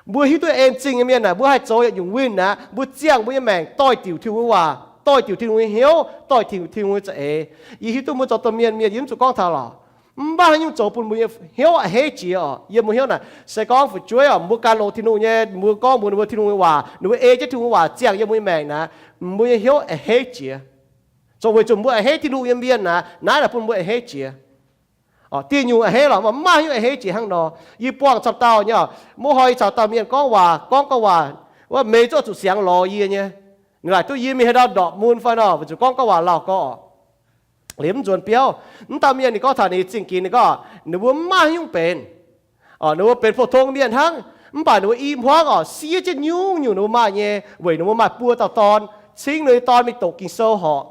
Mbuo hiuv duqv en zingh nyei mienh naaic, mbuo haih zoux yietc nyungc winh aqv. Mbuo ziangh mbuo nyei maengc doix-diuc Tin-Hungh nyei waac, doix-diuc Tin-Hungh nyei hnyouv, doix-diuc Tin-Hungh nyei za'eix. Yie hiuv duqv mbuo zoux domh mienh, mienh yie mv zuqc gorngv taux lorqc. Mv baac haaix nyungc zoux bun mbuo nyei hnyouv a'hneiv jiex oc. Yiem mbuo hnyouv naaic, se gorngv fu'jueiv oc, mbuo gan longx Tin-Hungh nyei, mbuo gorngv mbuox ninh mbuo Tin-Hungh nyei waac, ninh mbuo ei jienv Tin-Hungh nyei waac ziangh yiem mbuo nyei maengc naaic, mbuo nyei hnyouv a'hneiv jiex. Zoux weic zuqc mbuo a'hneiv Tin-Hungh nyei mienh naaic, naaiv naaic bun mbuo a'hneiv jiex. Diuh nyungc a'hneiv lorqc, mv maaih haaix nyungc a'hneiv jiex hnangv nor. Yie buangh camv dauh nyei, muv hoi caux dauh mienh gorngv waac, gorngv gorngv waac, wuov meix zuqv zuqc siangx lorz yie nyei. Ninh laaic duqv yie mingh haaix ndau ndorpc mun fai nor, weic zuqc gorngv gorngv waac lauh gorx. Liuz mv nzuonx biauv, mv dauh mienh ninh gorngv taux ninh zingh ginx ninh gorngv, ninh mbuo mv maaih haaix nyungc benx. Ninh mbuo benx pou-tong mienh hnangv, mv baac ninh mbuo i hmuangv oc, siev jienv nyungc-nyungc ninh mbuo maaih nyei, weic ninh mbuo maaih buo dauh dorn, cingv ninh nyei dorn mingh doqc Ging-Sou horc.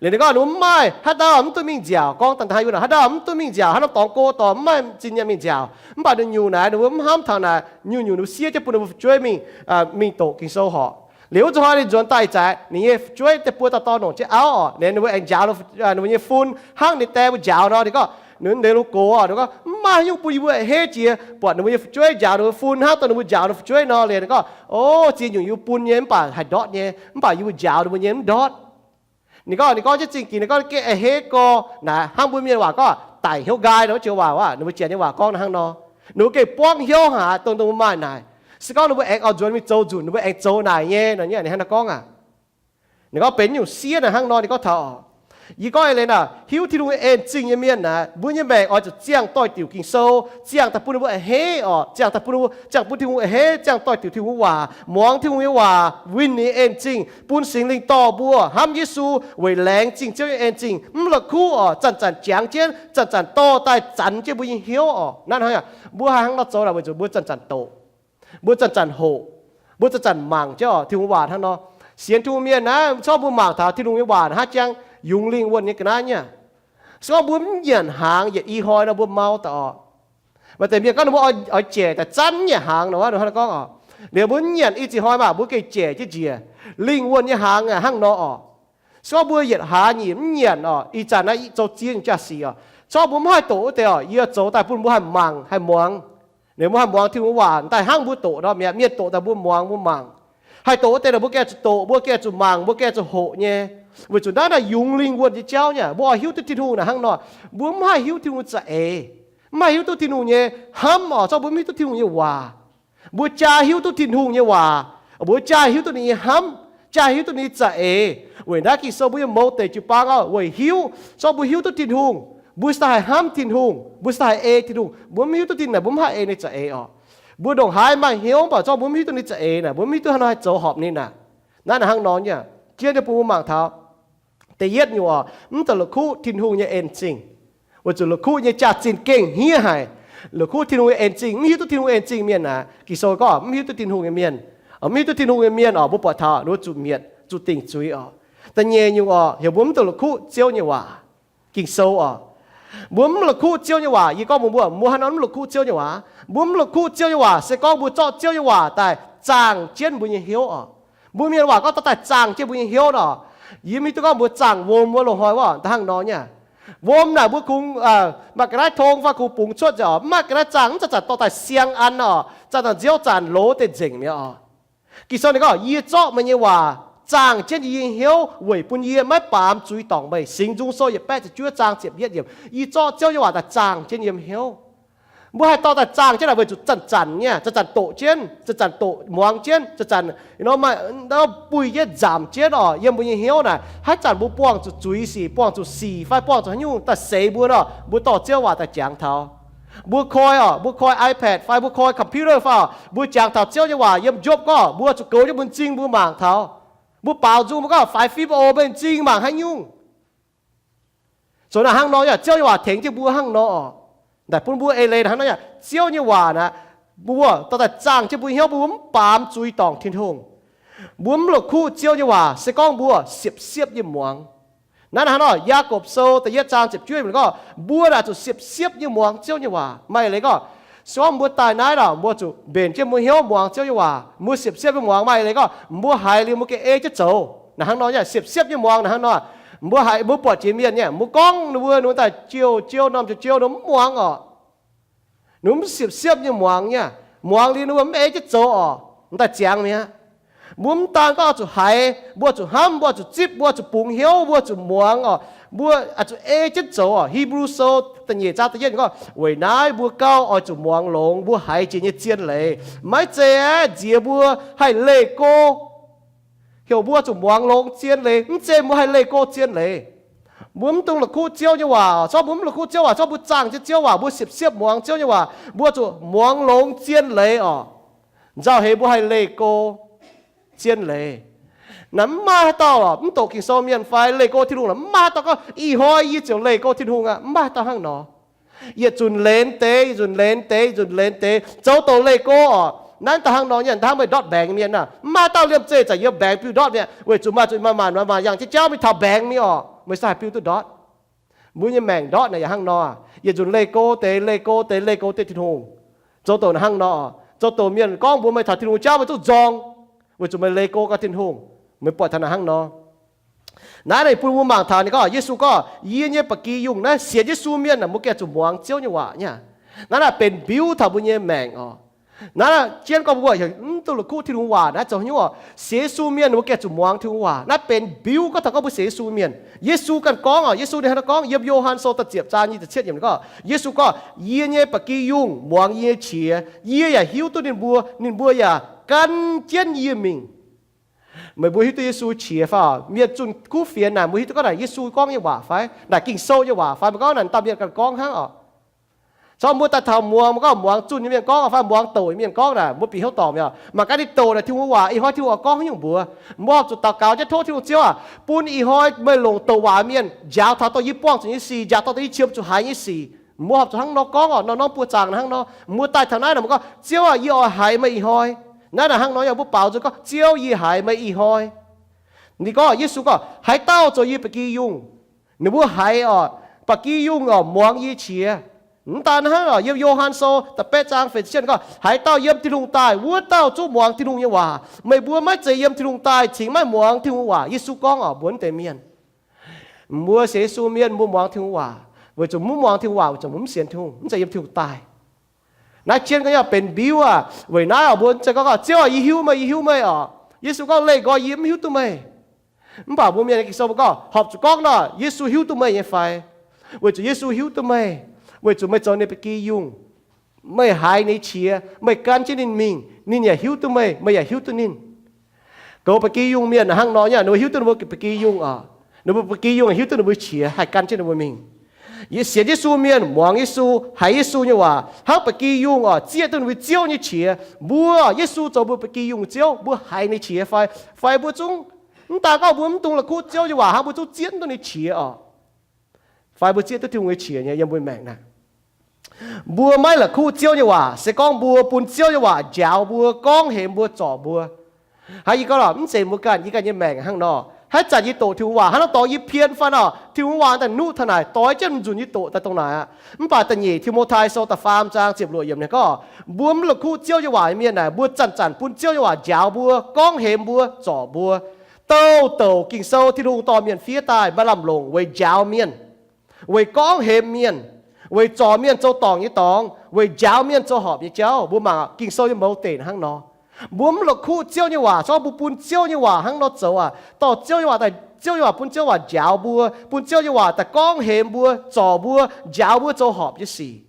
Liuz ninh gorngv ninh mbuo mv maaih haaix dauh mv duqv mingh nziaauc, gorngv daaih haaix dauh mv duqv mingh nziaauc, haaix norm dorngx go dorh mv maaih zinh nyanc mingh nziaauc. Mv baac ninh nyungc naaic ninh mbuo mv hnamv taux naaic, nyungc-nyungc ninh mbuo siev jienv bun ninh mbuo fu'jueiv mingh, mingh doqc Ging-Sou horc. Liuz wuov zuqc hnoi ninh nzuonx daaih ih zanc, ninh nyei fu'jueiv deix buo dauh dorn longc jienv auv oc, ninh mbuo aengx njaaux ninh nyei fun hnangv ninh deix mbuo njaaux nor. Ninh gorngv, ninh deix lungh gox oc, ninh gorngv, mv maaih haaix nyungc bun yie mbuo a'hneiv jiex, buatc ninh mbuo nyei fu'jueiv njaaux ninh mbuo fun hnangv dongh ninh mbuo njaaux ninh fu'jueiv nor. Liuz ninh gorngv, o, ziex nyungc yie mbuo bun nyei mv baac haih ndortv nyei, mv baac yie mbuo njaaux ninh mbuo nyei mv ndortv. Ninh gorngv, ninh gorngv jienv zingh ginx, ninh gorngv gengh a'hneiv gorx naaic, hnangv mbuo mienh waac gorngv daic hnyouv nqaai nor, joux waac aav, ninh mbuo janx nyei waac gorngv hnangv nor. Ninh mbuo gengh buangv hnyouv haic dongh ninh mbuo maaih naaic. Se gorngv ninh mbuo aengx oix nzuonx mingh zoux nzunc, ninh mbuo aengx zoux naaic nyei nor, ninh hnangv naaiv gorngv aac. Ninh gorngv benx nyungc siev naaic hnangv nor, ninh gorngv taux, yie gorngv eix leiz naaic, hiuv Tin-Hungh nyei en zingh nyei mienh naaic, mbuo nyei maengc oix zuqc ziangh doix-diuc Ging-Sou, ziangh daaih bun ninh mbuo a'hneiv oc, ziangh daaih bun, ziangh bun Tin-Hungh a'hneiv, ziangh doix-diuc Tin-Hungh nyei waac, muangx Tin-Hungh nyei waac, winh ninh nyei en zingh, bun Singx Lingh dorh mbuo hnamv Yesu, weic laengz zingh Ziouv nyei en zingh. Mv la'kuqv oc, zanc-zanc jangx jienv, zanc-zanc dorh daaih zanx jienv mbuo nyei hnyouv oc. Naaiv hnangv, mbuo haih hnangv nor zoux naaic weic zuqc mbuo zanc-zanc doqc, mbuo zanc-zanc hoqc, mbuo zanc-zanc mangc jienv oc Tin-Hungh waac hnangv nor. Sienx Tin-Hungh mienh naaiv, se gorngv mbuo mangc taux Tin-Hungh nyei waac naaic hnangv jangx yungz lingh wuonh nyei ga'naaiv nyei. Se gorngv mbuo mv nyanc hnaangx yietc i hnoi nor, mbuo mau daaih oc. Maaih deix mienh gorngv ninh mbuo oix jaic daaih zanc mv nyanc hnaangx nor, hnangv naaiv gorngv oc. Liuz mbuo mv nyanc i ziex hnoi maah, mbuo gengh jaic jienv njiec. Lingh wuonh nyei hnaangx hnangv nor oc. Se gorngv mbuo yietc hlaax nyeic mv nyanc oc, ih zanc naaiv zoux ziex nyungc jaa-sic oc, se gorngv mbuo mv haih doqc wuov deix oc, yie zoux daaih bun mbuo haih mangc haih muangx. Ninh mbuo haih muangx Tin-Hungh waac daaih hnangv mbuo doqc nor mi'aqv. Mienh doqc daaih mbuo muangx mbuo mangc. Haih doqc wuov deix naaic mbuo gengh zuqc doqc, mbuo gengh zuqc mangc, mbuo gengh zuqc hoqc nyei. Weic zuqc naaiv naaic yungz lingh wuonh nyei jauv nyei. Mbuo oix hiuv duqv Tin-Hungh naaic hnangv nor, mbuo mv haih hiuv Tin-Hungh za'eix, mv haih hiuv duqv Tin-Hungh nyei hnamv oc, se gorngv mbuo mv hiuv duqv Tin-Hungh nyei waac. Mbuo jaa hiuv duqv Tin-Hungh nyei waac, mbuo jaa hiuv duqv ninh nyei hnamv, jaa hiuv duqv ninh nyei za'eix. Weic naaiv Ging-Sou mbuo yiem mouz deic jiu-baang oc, weic hiuv, se gorngv mbuo hiuv duqv Tin-Hungh, mbuo se daaih haih hnamv Tin-Hungh, mbuo se daaih haih ei Tin-Hungh. Mbuo mv hiuv duqv Tin-Hungh naaic, mbuo mv haih ei ninh za'eix oc. Mbuo ndongc haaix maaih hnyouv mv baac se gorngv mbuo mv hiuv duqv ninh za'eix naaic, mbuo mv hiuv duqv hnangv nor haih zoux horpc ninh naaic. Naaiv naaic hnangv nor nyei. Jienv nyei bun mbuo mangc taux da'yietv nyungc oc, mv daaih la'kuqv Tin-Hungh nyei en zingh. Weic zuqc la'kuqv nyei jaax-zinh gengh hniev haic. La'kuqv Tin-Hungh nyei en zingh, mv hiuv duqv Tin-Hungh en zingh mienh naaic, Ging-Sou gorngv mv hiuv duqv Tin-Hungh nyei mienh, mv hiuv duqv Tin-Hungh nyei mienh oc, mbuo buatc taux ninh mbuo zuqc mietc, zuqc dingc zuiz oc. Da'nyeic nyungc oc, heuc mbuo mv daaih la'kuqv Ziouv nyei waac, Ging-Sou oc. Mbuo mv la'kuqv Ziouv nyei waac, yie gorngv mbuo, mbuo, mbuo haaix nor mv la'kuqv Ziouv nyei waac? Mbuo mv la'kuqv Ziouv nyei waac se gorngv mbuo zorqv Ziouv nyei waac daaih zaangh jienv mbuo nyei hnyouv oc. Mbuo mienh waac gorngv dorh daaih zaangh jienv mbuo nyei hnyouv nor, yie mv hiuv duqv gorngv mbuo zaangh wuom wuov loz-hnoi wuov hnangv nor nyei. Wuom naaic mbuo kungx maaih ga'naaiv tong fai kungx bungx cuotv nzengc oc, mv maaih ga'naaiv zaangh mv zanc-zanc dorh daaih siang an oc, zanc-zanc nziouv zanc loz deix nzengc mi'aqv oc. Ging-Sou ninh gorngv, yie zorqv meih nyei waac zaangh jienv yie nyei hnyouv weic bun yie maiv baamz zuiz dorngc meih. Singx Nzung Sou yietc baeqv ziepc juov zaang ziepc yietv yiemc, yie zorqv Ziouv nyei waac daaih zaangh jienv yie nyei hnyouv. Mbuo haih dorh daaih zaangh jienv naaic weic zuqc zanc-zanc nyei, zanc-zanc doqc jienv, zanc-zanc doqc muangx jienv, zanc-zanc nor maaih buih jienv nzamc jienv oc. Yiem mbuo nyei hnyouv naaic, haaix zanc mbuo buangh zuqc zuiz sic, buangh zuqc sic fai buangh zuqc haaix nyungc daaih seix mbuo nor, mbuo dorh Ziouv waac daaih jangx taux. Mbuo koi oc, mbuo koi iPad fai mbuo koi computer fai oc, mbuo jangx taux Ziouv nyei waac yiem njopv gorngv mbuo zuqc goux jienv mbuo m'zing mbuo mangc taux. Mbuo baaux nzung mbuo gorngv faix fim o mbe m'zing mangc haaix nyungc. Zoux naaic hnangv nor yaac Ziouv nyei waac tengx jienv mbuo hnangv nor oc. Naaic bun mbuo eix leiz hnangv nor yaac Ziouv nyei waac naaic, mbuo dorh daaih zaangh jienv mbuo hnyouv, mbuo mv baamz zuiz dorngc Tin-Hungh. Mbuo mv la'kuqv Ziouv nyei waac se gorngv mbuo siepv-siepv nyei muangx. Naaiv hnangv nor, Yaagorpc Sou da'yietv zaang ziepc juov gorngv, mbuo naaic zuqc siepv-siepv nyei muangx Ziouv nyei waac. Maaih leiz gorngv, se gorngv mbuo daaih naaiv nor, mbuo zuqc mbenc jienv mbuo hnyouv muangx Ziouv nyei waac. Mbuo siepv-siepv nyei muangx maaih leiz gorngv, mbuo haiz liuz mbuo gengh ei jienv zoux. Naaic hnangv nor, siepv-siepv nyei muangx naaic hnangv nor, mbuo haiz, mbuo buatc jiex mienh nyei, mbuo gorngv ninh mbuo, ninh mbuo daaih jiou jiou, norm jiou jiou, ninh mbuo mv muangx oc. Ninh mbuo mv siepv-siepv nyei muangx nyei, muangx liuz ninh mbuo mv ei jienv zoux oc, mv daaih ziangx mi'aqv. Mbuo mv daan gorngv oix zuqc haiz, mbuo zuqc hnamv, mbuo zuqc zipv, mbuo zuqc bungx hnyouv, mbuo zuqc muangx oc. Mbuo oix zuqc ei jienv zoux oc. Hipv^lu Sou da'nyeic zaang da'yietv gorngv, weic naaiv mbuo gauh oix zuqc muangx longx mbuo haiz jiex nyei zien leiz. Maiv zeiz aeqv, nziex mbuo haih leih go. Heuc mbuo zuqc muangx longx zien leiz, mv zeiz mbuo haih leih go zien leiz. Mbuo mv dungx la'kuqv Ziouv nyei waac oc. Zorqv mbuo mv la'kuqv Ziouv waac, zorqv mbuo zaangh jienv Ziouv waac, mbuo siepv-siepv muangx Ziouv nyei waac, mbuo zuqc muangx longx zien leiz oc. Nzauh heix mbuo haih leih go zien leiz. Naaiv mv maaih haaix dauh oc, mv doqc Ging-Sou mienh fai leih go Tin-Hungh naaic mv maaih haaix dauh gorngv, ih hnoi yie ziouc leih go Tin-Hungh aqv. Mv maaih haaix dauh hnangv nor. Yietc zunc laengz deix, yietc zunc laengz deix, yietc zunc laengz deix, zoux douc leih go oc. Naaiv da'hnangv nor nyei, da'hnangv meih ndortv mbaengx mienh naaic, mv maaih dauh liemh zeih zaqc yiem mbaengx biux ndortv mi'aqv, weic zuqc maaih zuqc maaih maanc maaih maanc yangh jienv jauv mingh taux mbaengx mingh oc, meih se haih biux duqv ndortv. Mbuo nyei maengc ndortv naaic yaac hnangv nor, yietc nzunc leih go deix, leih go deix, leih go deix Tin-Hungh. Zoux douc naaic hnangv nor, zoux douc mienh gorngv mbuox meih taux Tin-Hungh jauv meih zungv nzorng, weic zuqc meih leih go gau Tin-Hungh. Meih buatc taux naaic hnangv nor. Naaiv naaic bun mbuo mangc taux ninh gorngv, Yesu gorngv, yie nyei ba'gi yungh naaiv sienx Yesu mienh aah, mbuo gengh zuqc muangx Ziouv nyei waac nyei. Naaiv naaic benx mbiuv taux mbuo nyei maengc oc. Naaiv jienv gorngv mbuo heuc mv duqv la'kuqv Tin-Hungh waac naaiv zoux haaix nyungc oc. Sienx Yesu mienh mbuo gengh zuqc muangx Tin-Hungh waac. Naaiv benx mbiuv gorngv taux gorngv mbuo sienx Yesu mienh. Yesu ganh gorngv oc, Yesu ninh hnangv naaiv gorngv yiem Yo^han Sou da'ziepc zaang nyic ziepc cietv yiemc ninh gorngv, Yesu gorngv, yie nyei ba'gi yungh muangx yie nyei qiex, yie yaac hiuv duqv ninh mbuo, ninh mbuo yaac gan jienv yie mingh. Meih mbuo hiuv duqv Yesu qiex fai? Mienh zunh kuv fienx naaic mbuo hiuv duqv gorngv naaic Yesu gorngv nyei waac fai? Naaic Ging-Sou nyei waac fai? Meih gorngv naaic dauh mienh ganh gorngv hnangv oc. Corc mbuo daaih taux muangx, mbuo gorngv muangx zunh nyei mienh gorngv fai muangx douc nyei mienh gorngv naaic, mbuo bieqc hnyouv dorngc mi'aqv. Mangc gaax ninh douc naaic Tin-Hungh waac, ih hnoi Tin-Hungh oix gorngv haaix nyungc mbuox. Mbuo horpc zuqc daux gaux jienv tov Tin-Hungh, Ziouv aac, bun ih hnoi meih longc douc waac mienh njaaux taux dongh yie buangh zuqc nyei sic, njaaux taux dongh yie qiemx zuqc haiz nyei sic. Mbuo horpc zuqc hnangv nor gorngv oc. Norm-norm buoz zaangc hnangv nor, mbuo daaih taux naaiv naaic mbuo gorngv, Ziouv aac, yie oix haiz meih ih hnoi. Naaiv naaic hnangv nor yaac mbuo baaux nzung gorngv, Ziouv, yie haiz meih ih hnoi. Ninh gorngv, Yesu gorngv, haaix dauh zoux yie ba'gi yungh, ninh mbuo haiz oc, ba'gi yungh oc, muangx yie qiex. Mv daan hnangv oc, yiem Yo^han Sou da'betv zaang feix ziepc cietv gorngv, haaix dauh yiem Tin-Hungh daaih, wuov dauh zungv muangx Tin-Hungh nyei waac. Meih mbuo maiv zeiz yiem Tin-Hungh daaih cingx maiv muangx Tin-Hungh waac. Yesu gorngv oc mbuox wuov deix mienh, mbuo sienx Yesu mienh mbuo muangx Tin-Hungh waac, weic zuqc mv muangx Tin-Hungh waac weic zuqc mbuo mv sienx Tin-Hungh, mv zeiz yiem Tin-Hungh daaih. Naaiv jienv gorngv nyei benx mbiuv aac. Weic naaiv oc, mbuo mv zeiz gorngv, Ziouv aac, yie hiuv meih, yie hiuv meih oc. Yesu gorngv, leih nqoi yie mv hiuv duqv meih. Mv baac mbuo Mienh nyei Ging-Sou mbuo gorngv, horpc zuqc gorngv nor, Yesu hiuv duqv meih nyei fai? Weic zuqc Yesu hiuv duqv meih, weic zuqc meih zoux ninh ba'gi yungh. Meih haiz ninh qiex, meih gan jienv ninh mingh, ninh yaac hiuv duqv meih, meih yaac hiuv duqv ninh. Goux ba'gi yungh mienh hnangv nor nyei, ninh mbuo hiuv duqv ninh mbuo ba'gi yungh oc. Ninh mbuo ba'gi yungh hiuv duqv ninh mbuo qiex, haih gan jienv ninh mbuo mingh. Sienx Yesu mienh muangx Yesu, haiz Yesu nyei waac, hnangv ba'gi yungh oc, zieqv duqv ninh mbuo Ziouv nyei qiex. Mbuo, Yesu zoux mbuo ba'gi yungh Ziouv, mbuo haiz ninh qiex fai? Fai mbuo zungv, mv daan gorngv mbuo mv dungx la'kuqv Ziouv nyei waac hnangv, mbuo zungv zieqv duqv ninh qiex oc. Fai mbuo zieqv duqv Tin-Hungh nyei qiex nyei yiem mbuo maengc naaic. Mbuo maiv la'kuqv Ziouv nyei waac se gorngv mbuo bun Ziouv nyei waac njaaux mbuo, gorngv hemx mbuo, zorc mbuo. Hnangv yie gorngv lorqc, mv zeiz mbuo ganh, yie ganh nyei maengc hnangv nor. Haaix zanc yie doqc Tin-Hungh waac hnangv nor dorngx yie pien fai nor, Tin-Hungh waac daaih nuqv taux naaic, doix jienv nzunc yie doqc daaih dongh naaic aqv. Mv baac da'nyeic Ti^mo^tai Sou da'faam zaang ziepc luoqc yiemc ninh gorngv, mbuo mv la'kuqv Ziouv nyei waac nyei mienh naaic, mbuo zanc-zanc bun Ziouv nyei waac njaaux mbuo, gorngv hemx mbuo, zorc mbuo. Douh douc Ging-Sou Tin-Hungh dorh mienh fiev daaih maaih lamh longc weic njaaux mienh, weic gorngv hemx mienh, weic zorc mienh zoux dorngc nyei dorngx, weic njaaux mienh zoux horpc nyei jauv. Mbuo mangc Ging-Sou nyei mouz deic hnangv nor. Mbuo mv la'kuqv Ziouv nyei waac, se gorngv mbuo bun Ziouv nyei waac hnangv nor zoux aac, dorh Ziouv nyei waac daaih, Ziouv nyei waac bun Ziouv nyei waac njaaux mbuo, bun Ziouv nyei waac daaih gorngv hemx mbuo, zorc mbuo, njaaux mbuo zoux horpc nyei sic.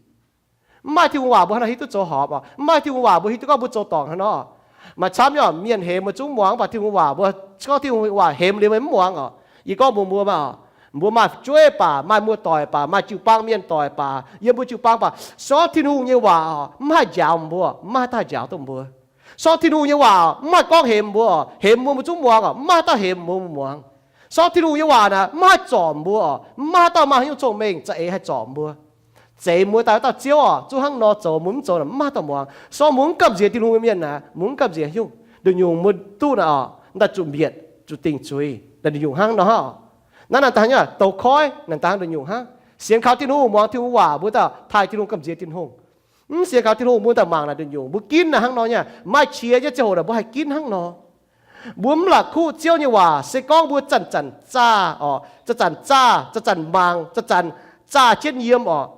Mv maaih Tin-Hungh waac mbuo hnangv nor hiuv duqv zoux horpc oc. Mv maaih Tin-Hungh waac mbuo hiuv duqv gorngv mbuo zoux dorngc hnangv nor. Maaih camv nyei oc, mienh hemx meih zungv muangx, mv baac Tin-Hungh waac mbuo, gorngv Tin-Hungh waac hemx liuz meih mv muangx oc. Yie gorngv mbuox mbuo maah oc, Mbuo maaih fu'jueiv baac, maaih muoz-doic baac, maaih jiu-baang mienh doic baac, yiem mbuo jiu-baang baac, sortv Tin-Hungh nyei waac mv haih njaaux mbuo, mv maaih haaix dauh njaaux duqv mbuo. Sortv Tin-Hungh nyei waac mv maaih gorngv hemx mbuo, hemx mbuo mbuo zungv muangx oc, mv maaih haaix dauh hemx mbuo mbuo muangx. Sortv Tin-Hungh nyei waac naaic mv haih zorc mbuo oc, mv maaih haaix dauh maaih haaix nyungc cong-mengh za'eix haih zorc mbuo. Zeiz muoz daaih wuov dauh Ziouv oc, zungv hnangv nor zoux, mbuo mv zoux naaic mv maaih haaix dauh muangx. Sortv mbuo mv gamh nziex Tin-Hungh nyei mienh naaic, mbuo mv gamh nziex hiuv, nduqc nyungc mbuo duqv naaic oc, daaih zuqc mbietc, zuqc dingc zuiz, daaih nduqc nyungc hnangv nor oc. Naaiv naaic daaih hnangv nyei douz koiv, naaic daaih nduqc nyungc hnangv. Sienx kaux Tin-Hungh, muangx Tin-Hungh waac, mbuo daaih taaih Tin-Hungh, gamh nziex Tin-Hungh. Mv sienx kaux Tin-Hungh, mbuo daaih mangc naaic nduqc nyungc, mbuo ginv naaic hnangv nor nyei. Maaih qiex nyei ziangh hoc naaic mbuo haih ginv hnangv nor. Mbuo mv la'kuqv Ziouv nyei waac, se gorngv mbuo zanc-zanc zaah oc, zanc-zanc zaah, zanc-zanc mangc, zanc-zanc zaah jienv yiem oc.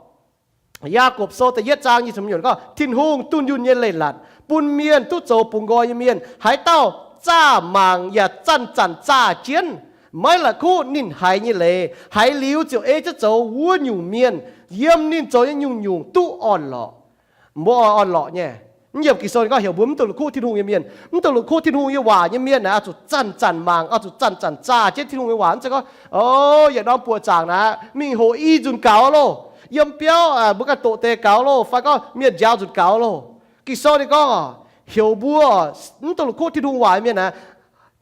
Yaagorpc Sou da'yietv zaang nyic ziepc hmz gorngv, Tin-Hungh dunh yunh nyei leiz-latc bun mienh duqv zoux bungx nqoi nyei mienh, haaix dauh zaah mangc yaac zanc-zanc zaah jienv, maiv la'kuqv ninh haiz nyei leiz, haiz liuz ziouc ei jienv zoux wuov nyungc mienh, yiem ninh zoux nyei nyungc-nyungc duqv orn-lorqc. Mbuo oix orn-lorqc nyei. Mv yiem Ging-Sou ninh gorngv heuc mbuo mv dungx la'kuqv Tin-Hungh nyei mienh, mv dungx la'kuqv Tin-Hungh nyei waac nyei mienh naaic, oix zuqc zanc-zanc mangc, oix zuqc zanc-zanc zaah jienv Tin-Hungh nyei waac. Mv zeiz gorngv, o, yietc norm buoqc zaangc naaic, mingh hoqc i nzunc gaux loh, yiem biauv, mbuo ganh doqc deix gaux loh, fai gorngv mienh njaaux nzunc gaux loh. Ging-Sou ninh gorngv, heuc mbuo mv dungx la'kuqv Tin-Hungh waac nyei mienh naaic,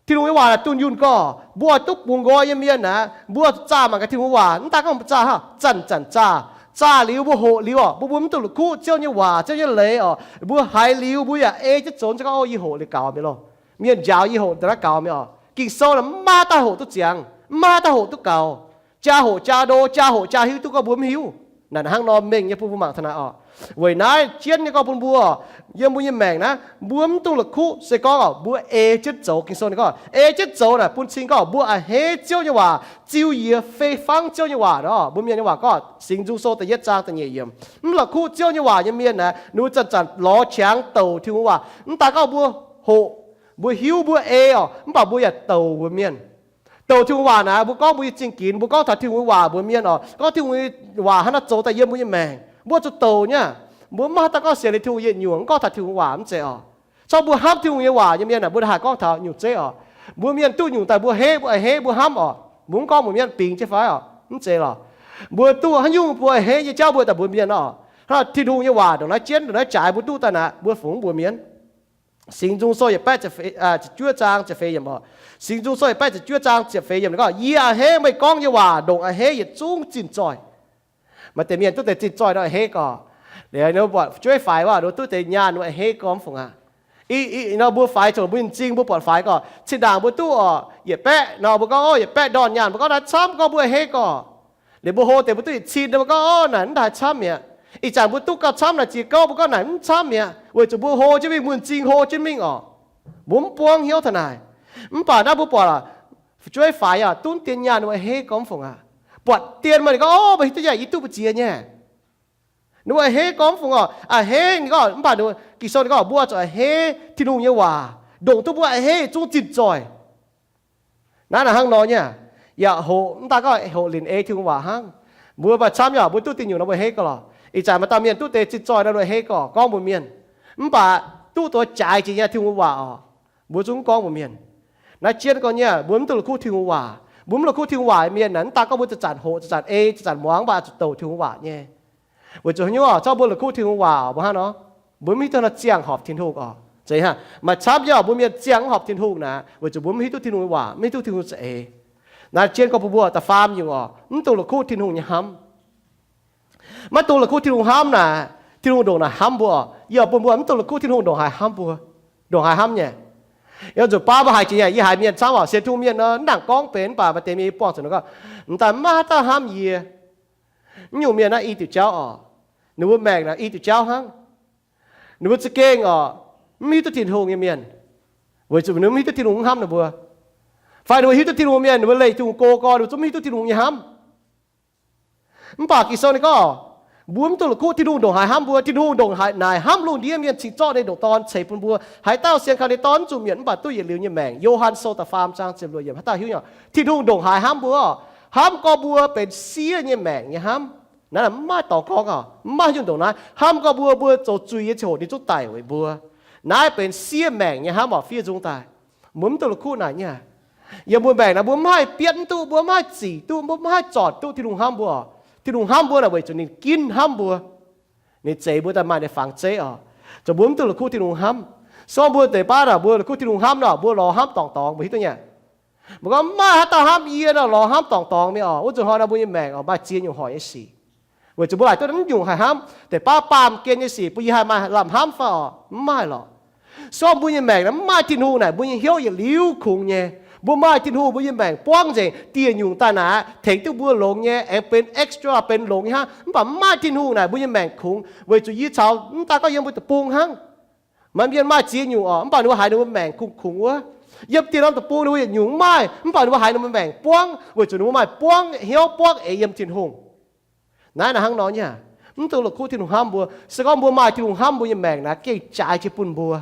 Tin-Hungh nyei waac naaic dunh yunh gorngv, mbuo oix duqv bungx nqoi nyei mienh naaic, mbuo zaah mangc gaax Tin-Hungh waac. Mv daaih gorngv mbuo zaah hnangv, zanc-zanc zaah. Zaah liuz mbuo hoqc liuz oc, mbuo, mbuo mv dungx la'kuqv Ziouv nyei waac, Ziouv nyei leiz oc, mbuo haiz liuz mbuo yaac ei jienv zoux. Mv zeiz gorngv, o, yie hoqc liuz gaux mi'aqv loh, mienh njaaux yie hoqc daaih naaiv gaux mi'aqv oc. Ging-Sou naaic mv maaih daaih hoqc duqv ziangx, mv maaih daaih hoqc duqv gaux. Jaa hoqc jaa ndo, jaa hoqc jaa hiuv duqv gorngv mbuo mv hiuv. Naaic hnangv nor mengh nyei bun mbuo mangc taux naaic oc. Weic naaiv jienv nyei gorngv bun mbuo, yiem mbuo nyei maengc naaiv, mbuo mv dungx la'kuqv. Se gorngv oc, mbuo ei jienv zoux. Ging-Sou ninh gorngv ei jienv zoux naaic bun cing gorngv mbuo a'hneiv Ziouv nyei waac, ziux yie fei fangv Ziouv nyei waac nor. Mbuo Mienh nyei waac gorngv, Singx Nzung Sou da'yietv zaang da'nyeic yiemc, mv la'kuqv Ziouv nyei waac nyei mienh naaic, ninh mbuo zanc-zanc lorz qangx douc Tin-Hungh waac. Mv daaih gorngv mbuo hoqc, mbuo hiuv, mbuo ei oc, mv baac mbuo yaac douc mbuox mienh. Douc Tin-Hungh waac naaic, mbuo gorngv mbuo nyei zingh ginx, mbuo gorngv taux Tin-Hungh waac mbuox mienh oc, gorngv Tin-Hungh waac hnangv naaiv zoux daaih yiem mbuo nyei maengc, mbuo zuqc douc nyei. Mbuo mv maaih haaix dauh gorngv sienx liuz Tin-Hungh yietc nyungc mv gorngv taux Tin-Hungh waac, mv zeiz oc. Corc mbuo hnamv Tin-Hungh nyei waac nyei mienh naaic, mbuo haih gorngv taux nyungc zeiv oc. Mbuo mienh duqv nyungc daaih mbuo a'hneiv, mbuo a'hneiv, mbuo hnamv oc. Mbuo mv gorngv mbuox mienh bingx jienv fai oc, mv zeiz lorqc. Mbuo duqv haaix nyungc mbuo a'hneiv nyei jauv mbuo daaih mbuox mienh oc. Hnangv Tin-Hungh nyei waac ndongc naaiv jienv, ndongc naaiv jaaix mbuo duqv daaih naaic, mbuo fungx mbuox mienh. Singx Nzung Sou yietc baeqv ziepc juov zaang ziepc feix yiemc oc. Singx Nzung Sou yietc baeqv ziepc juov zaang ziepc feix yiemc gorngv, Yie a'hneiv meih gorngv nyei waac ndongc a'hneiv yietc zungv zinh zoih. Maaih deix mienh duqv deix zinh zoih nor a'hneiv gorx. Liuz nor mbuo buatc fu'jueiv faix wuov, nor duqv deix nyaanh nor a'hneiv gorx mv fungc aqv. Ih, ih, nor mbuo faix zoux mbuo nyei m'zing mbuo buatc faix gorx, cin-ndaangc mbuo duqv oc, yietc baeqv nor mbuo gorngv, o, yietc baeqv ndorn nyaanh, mbuo gorngv naaiv camv gorx mbuo a'hneiv gorx. Liuz mbuo hlo deix mbuo duqv yietc cin nor mbuo gorngv, o, naaic mv daaih camv mi'aqv. Ih zanc mbuo duqv gauh camv naaic ziex gouv, mbuo gorngv naaic mv camv mi'aqv, weic zuqc mbuo hlo jienv mingh, muonc m'zing hlo jienv mingh oc. Mbuo mv buangv hnyouv taux naaic. Mv baac naaiv mbuo buatc fu'jueiv faix yaac duqv dien nyaanh ninh mbuo a'hneiv gorx mv fungc aqv. Buatc dien meih ninh gorngv, o, meih hiuv duqv yaac yie duqv mbu'ziex nyei. Ninh mbuo a'hneiv gorx mv fungc oc, a'hneiv ninh gorngv, mv baac ninh, Ging-Sou ninh gorngv mbuo zuqc a'hneiv Tin-Hungh nyei waac, ndongc duqv mbuo a'hneiv zungv zinh zoih. Naaiv naaic hnangv nor nyei. Yaac hoqc, mv daaih gorngv hoqc linc ei Tin-Hungh waac hnangv. Mbuo maaih camv yaac mbuo duqv dinh nyungc nor mbuo a'hneiv gorx lorqc. Ih zanc maaih dauh mienh duqv deix zinh zoih nor ninh a'hneiv gorx gorngv mbuox mienh. Mv baac duqv duqv jaaix jiex nyei Tin-Hungh waac oc, mbuo zungv gorngv mbuox mienh. Naaiv jienv gorngv nyei, mbuo mv dungx la'kuqv Tin-Hungh waac. Mbuo mv la'kuqv Tin-Hungh waac mienh naaic, mv daaih gorngv mbuo zanc-zanc hoqc, zanc-zanc ei, zanc-zanc muangx, mv baac zuqc douc Tin-Hungh waac nyei. Weic zuqc haaix nyungc oc? Corc mbuo la'kuqv Tin-Hungh waac oc, mbuo hnangv nor, mbuo mv hiuv duqv nor ziangh horpc Tin-Hungh oc. Zeiz hnangv maaih camv nyei oc, mbuo mienh ziangh mv horpc Tin-Hungh naaic, weic zuqc mbuo mv hiuv duqv Tin-Hungh nyei waac, mv hiuv duqv Tin-Hungh za'eix. Naaiv jienv gorngv bun mbuo da'faam nyungc oc, mv dungx la'kuqv Tin-Hungh nyei hnamv. Maiv dungx la'kuqv Tin-Hungh hnamv naaic, Tin-Hungh ndongc naaic hnamv mbuo oc. Yie oix bun mbuo mv dungx la'kuqv Tin-Hungh ndongc haaix hnamv mbuo, ndongc haaix hnamv nyei. Yie zuqc baav mbuo haiz jiex nyei, yie haiz mienh camv oc, sienx Tin-Hungh mienh nor mv nangc gorngv benx, mv baac maaih deix mienh yie buangh zuqc nor gorngv, mv daaih maiv haaix dauh hnamv yie. Mv nyungc mienh naaiv i diuc jauv oc. Ninh mbuo maengc naaic i diuc jauv hnangv. Ninh mbuo za'gengh oc, mv hiuv duqv Tin-Hungh nyei mienh, weic zuqc ninh mbuo mv hiuv duqv Tin-Hungh mv hnamv ninh mbuo. Fai ninh mbuo hiuv duqv Tin-Hungh mienh, ninh mbuo leih Tin-Hungh go gorn, ninh mbuo zungv mv hiuv duqv Tin-Hungh nyei hnamv. Mv baac Ging-Sou ninh gorngv, mbuo mv dungx la'kuqv Tin-Hungh ndongc haaix hnamv mbuo. Tin-Hungh ndongc haaix naaic hnamv lungh ndiev mienh cingx zorqv ninh nyei ndongc Dorn ceix bun mbuo. Haaix dauh sienx kaux ninh Dorn zuqc mietc mv baac duqv yietc liuz nyei maengc. Yo^han Sou da'faam zaang ziepc luoqc yiemc. Haaix dauh hiuv nyei? Tin-Hungh ndongc haaix hnamv mbuo, hnamv gorngv mbuo benx siev nyei maengc nyei hnamv. Naaiv mv maaih dorngx gorngv oc, mv maaih nyungc ndongc naaiv. Hnamv gorngv mbuo, mbuo zoux zuiz nyei ziangh hoc ninh zungv daic weic mbuo. Naaiv benx siev maengc nyei hnamv oc, fiev nzung daaih. Mbuo mv dungx la'kuqv naaic nyei. Yiem mbuo maengc naaic mbuo maiv haih bietv duqv, mbuo maiv haih zic duqv, mbuo maiv haih zorc duqv Tin-Hungh hnamv mbuo. Tin-Hungh hnamv mbuo naaic weic zuqc ninh ginv hnamv mbuo. Ninh zeix mbuo daaih maaih ninh fangx zeiv oc. Zoux mbuo mv dungx la'kuqv Tin-Hungh hnamv. Se gorngv mbuo deix baav naaic mbuo la'kuqv Tin-Hungh hnamv nor, mbuo lorz hnamv dorngc dorngx, mbuo hiuv duqv nyei. Mbuo gorngv mv maaih haaix dauh hnamv yie nor, lorz hnamv dorngc dorngx mi'aqv oc. Wuov zuqc hnoi naaic mbuo nyei maengc oc maaih ziex nyungc hoic nyei sic. Weic zuqc mbuo laaic duqv naaiv nyungc haih hnamv, deix baav baamh gen nyei sic bun yie haih maaih lamh hnamv fai oc? Mv maaih lorqc. Se gorngv mbuo nyei maengc naaic mv maaih Tin-Hungh naaic, mbuo nyei hnyouv yietc liuz kungx nyei. Mbuo maaih Tin-Hungh, mbuo nyei maengc buangv nzengc. Dieh nyungc daaih naaic tengx duqv mbuo longx nyei, aengx benx extra benx longx nyei hnangv. Mv baac mv maaih Tin-Hungh naaic, mbuo nyei maengc kungx. Weic zuqc yie caux mv daaih gorngv yiem mbuo deic-bung hnangv. Maaih mienh maaih ziex nyungc oc, mv baac ninh mbuo haiz ninh mbuo maengc kungx kungx wuov. Yiem dieh norm deic-bung ninh mbuo yietc nyungc mv maaih, mv baac ninh mbuo haiz ninh mbuo maengc buangv weic zuqc ninh mbuo maaih buangv hnyouv buangv eix yiem Tin-Hungh. Naaiv naaic hnangv nor nyei. Mv dungx la'kuqv Tin-Hungh hnamv mbuo. Se gorngv mbuo maaih Tin-Hungh hnamv mbuo nyei maengc naaic, gengh jaaix jienv bun mbuo.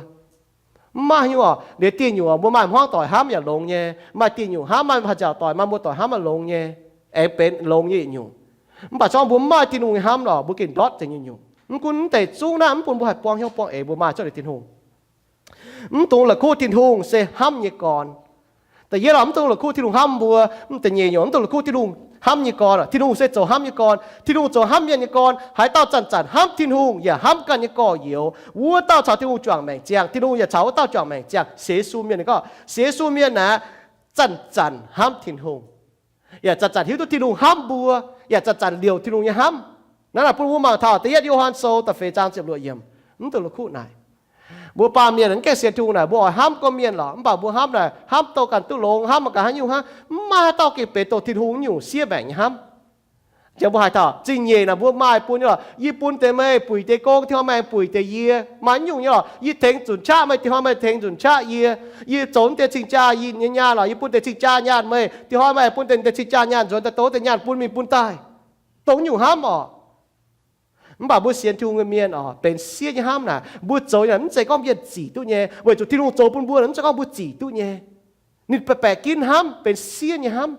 Mv maaih nyungc oc, liuz dieh nyungc oc, mbuo maaih hmuangv doic hnamv yaac longx nyei. Maaih dieh nyungc hnamv maaih haaix nziaauc doic, maaih muoz-doic hnamv maaih longx nyei, aengx benx longx nyei yietc nyungc. Mv baac se gorngv mbuo mv maaih Tin-Hungh nyei hnamv oc, mbuo gengh ndortv deix nyungc-nyungc. Mv gunv mv deix zungv naaiv mv bun mbuo haih buangv hnyouv buangv eix, mbuo maaih zorqv liuz Tin-Hungh. Mv dungx la'kuqv Tin-Hungh se hnamv nyei gorn. Da'yietv oc, mv dungx la'kuqv Tin-Hungh hnamv mbuo. Mv deix nyeic nyungc, mv dungx la'kuqv Tin-Hungh hnamv nyei gorn. Tin-Hungh se zoux hnamv nyei gorn. Tin-Hungh zoux hnamv mienh nyei gorn. Haaix dauh zanc-zanc hnamv Tin-Hungh yaac hnamv ganh nyei gorx-youz, wuov dauh caux Tin-Hungh juangc maengc ziangh. Tin-Hungh yaac caux wuov dauh juangc maengc ziangh. Sienx Yesu mienh, gorngv sienx Yesu mienh naaic, zanc-zanc hnamv Tin-Hungh, yaac zanc-zanc hiuv duqv Tin-Hungh hnamv mbuo, yaac zanc-zanc liouc Tin-Hungh nyei hnamv. Naaiv naaic bun mbuo mangc taux da'yietv Yo^han Sou da'feix zaang ziepc luoqc yiemc. Mv dungx la'kuqv naaic. Mbuo baamh mienh mv gaengh sienx Tin-Hungh naaic, mbuo oix hnamv gorqv-mienh lorqc, mv baac mbuo hnamv naaic, hnamv dongh ganh duqv longx, hnamv mangc gaax haaix nyungc hnangv, mv maaih haaix dauh gengh benx dongh Tin-Hungh nyungc siev maengc nyei hnamv. Jangx mbuo haaix taux zingh nyeic naaic mbuo maaih bun nyei lorqc. Yie bun deix meih buic deix gong, tin-hoi meih buic deix yie. Maaih nyungc nyei lorqc, yie tengx nzunc qaqv meih, tin-hoi meih tengx nzunc qaqv yie. Yie zoux mv deix cing-jaa yie nyei nyaanh lorqc, yie bun deix cing-jaa nyaanh meih, tin-hoi meih bun deix cing-jaa nyaanh nzuonx daaih, dongh deix nyaanh bun mingh bun daaih. Dongh nyungc hnamv oc. Mv baac mbuo sienx Tin-Hungh nyei mienh oc, benx siev nyei hnamv naaic, mbuo zoux nyei mv zeiz gorngv mienh zic duqv nyei, weic zuqc Tin-Hungh zoux bun mbuo, mv zeiz gorngv mbuo zic duqv nyei. Ninh baeqc baeqc ginv hnamv, benx siev nyei hnamv.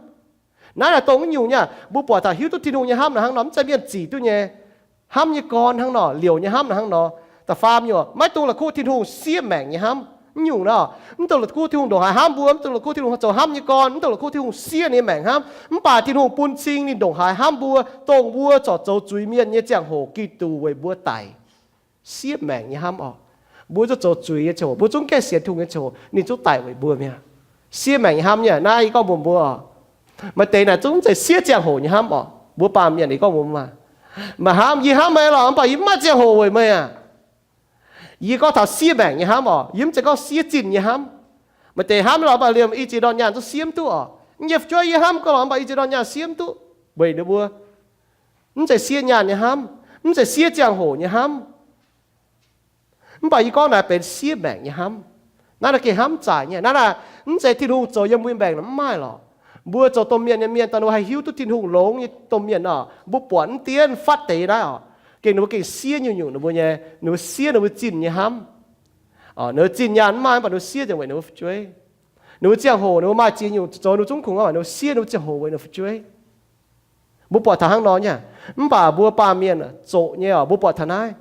Naaiv naaic dongh wuov nyungc nyei, mbuo buatc taux hiuv duqv Tin-Hungh nyei hnamv naaic hnangv nor, mv zeiz mienh zic duqv nyei. Hnamv nyei gorn hnangv nor, liouc nyei hnamv naaic hnangv nor. Da'faam nyungc, maiv dungx la'kuqv Tin-Hungh siev maengc nyei hnamv. Wuov nyungc nor, mv dungx la'kuqv Tin-Hungh ndongc haaix hnamv mbuo, mv dungx la'kuqv Tin-Hungh zoux hnamv nyei gorn, mv dungx la'kuqv Tin-Hungh siev ninh nyei maengc hnamv. Mv baac Tin-Hungh bun cing ninh ndongc haaix hnamv mbuo, dongh mbuo corc zoux zuiz-mienh nyei ziangh hoc Giduc weic mbuo daic. Siev maengc nyei hnamv oc. Mbuo zungv zoux zuiz nyei ziangh hoc, mbuo zungv gaengh sienx Tin-Hungh nyei ziangh hoc, ninh zungv daic weic mbuo mi'aqv. Siev maengc nyei hnamv nyei, naaiv yie gorngv mbuox mbuo oc. Maaih deix naaic zungv zeiz siev ziangh hoc nyei hnamv oc. Mbuo baamh mienh yie gorngv mbuox mbuo, maaih hnamv, yie hnamv meih lorqc, mv baac yie mv maaih ziangh hoc weic meih aqv. Yie gorngv taux siev maengc nyei hnamv oc, yie mv zeiz gorngv siev zinh nyei hnamv. Maaih deix hnamv lorqc, mv baac liemh i ziex ndorn nyaanh zungv siev mv duqv oc. Yie fu'jueiv yie hnamv gau lorqc, mv baac i ziex ndorn nyaanh siev mv duqv, weic ninh mbuo mv zeiz siev nyaanh nyei hnamv, mv zeiz siev ziangh hoc nyei hnamv. Mv baac yie gorngv naaic benx siev maengc nyei hnamv. Naaiv naaic gengh hnamv zaic nyei. Naaiv naaic mv zeiz Tin-Hungh zoux yiem mbuo nyei maengc naaic mv maaih lorqc. Mbuo zoux domh mienh nyei mienh, dongh ninh mbuo haih hiuv duqv Tin-Hungh longx nyei domh mienh oc, mbuo buatc mv dienv fatv deix naaiv oc, gengh ninh mbuo gengh siev nyungc-nyungc ninh mbuo nyei, ninh mbuo siev ninh mbuo zinh nyei hnamv. Ninh mbuo zinh nyaanh mv maaih, mv baac ninh mbuo siev nzengc weic ninh mbuo fu'jueiv. Ninh mbuo ziangh hoc, ninh mbuo maaih ziex nyungc zoux ninh mbuo zungv kungx, ninh mbuo siev ninh mbuo ziangh hoc weic ninh mbuo fu'jueiv. Mbuo buatc taux hnangv nor nyei. Mv baac mbuo baamh mienh zoqc nyei oc, mbuo buatc taux naaiv,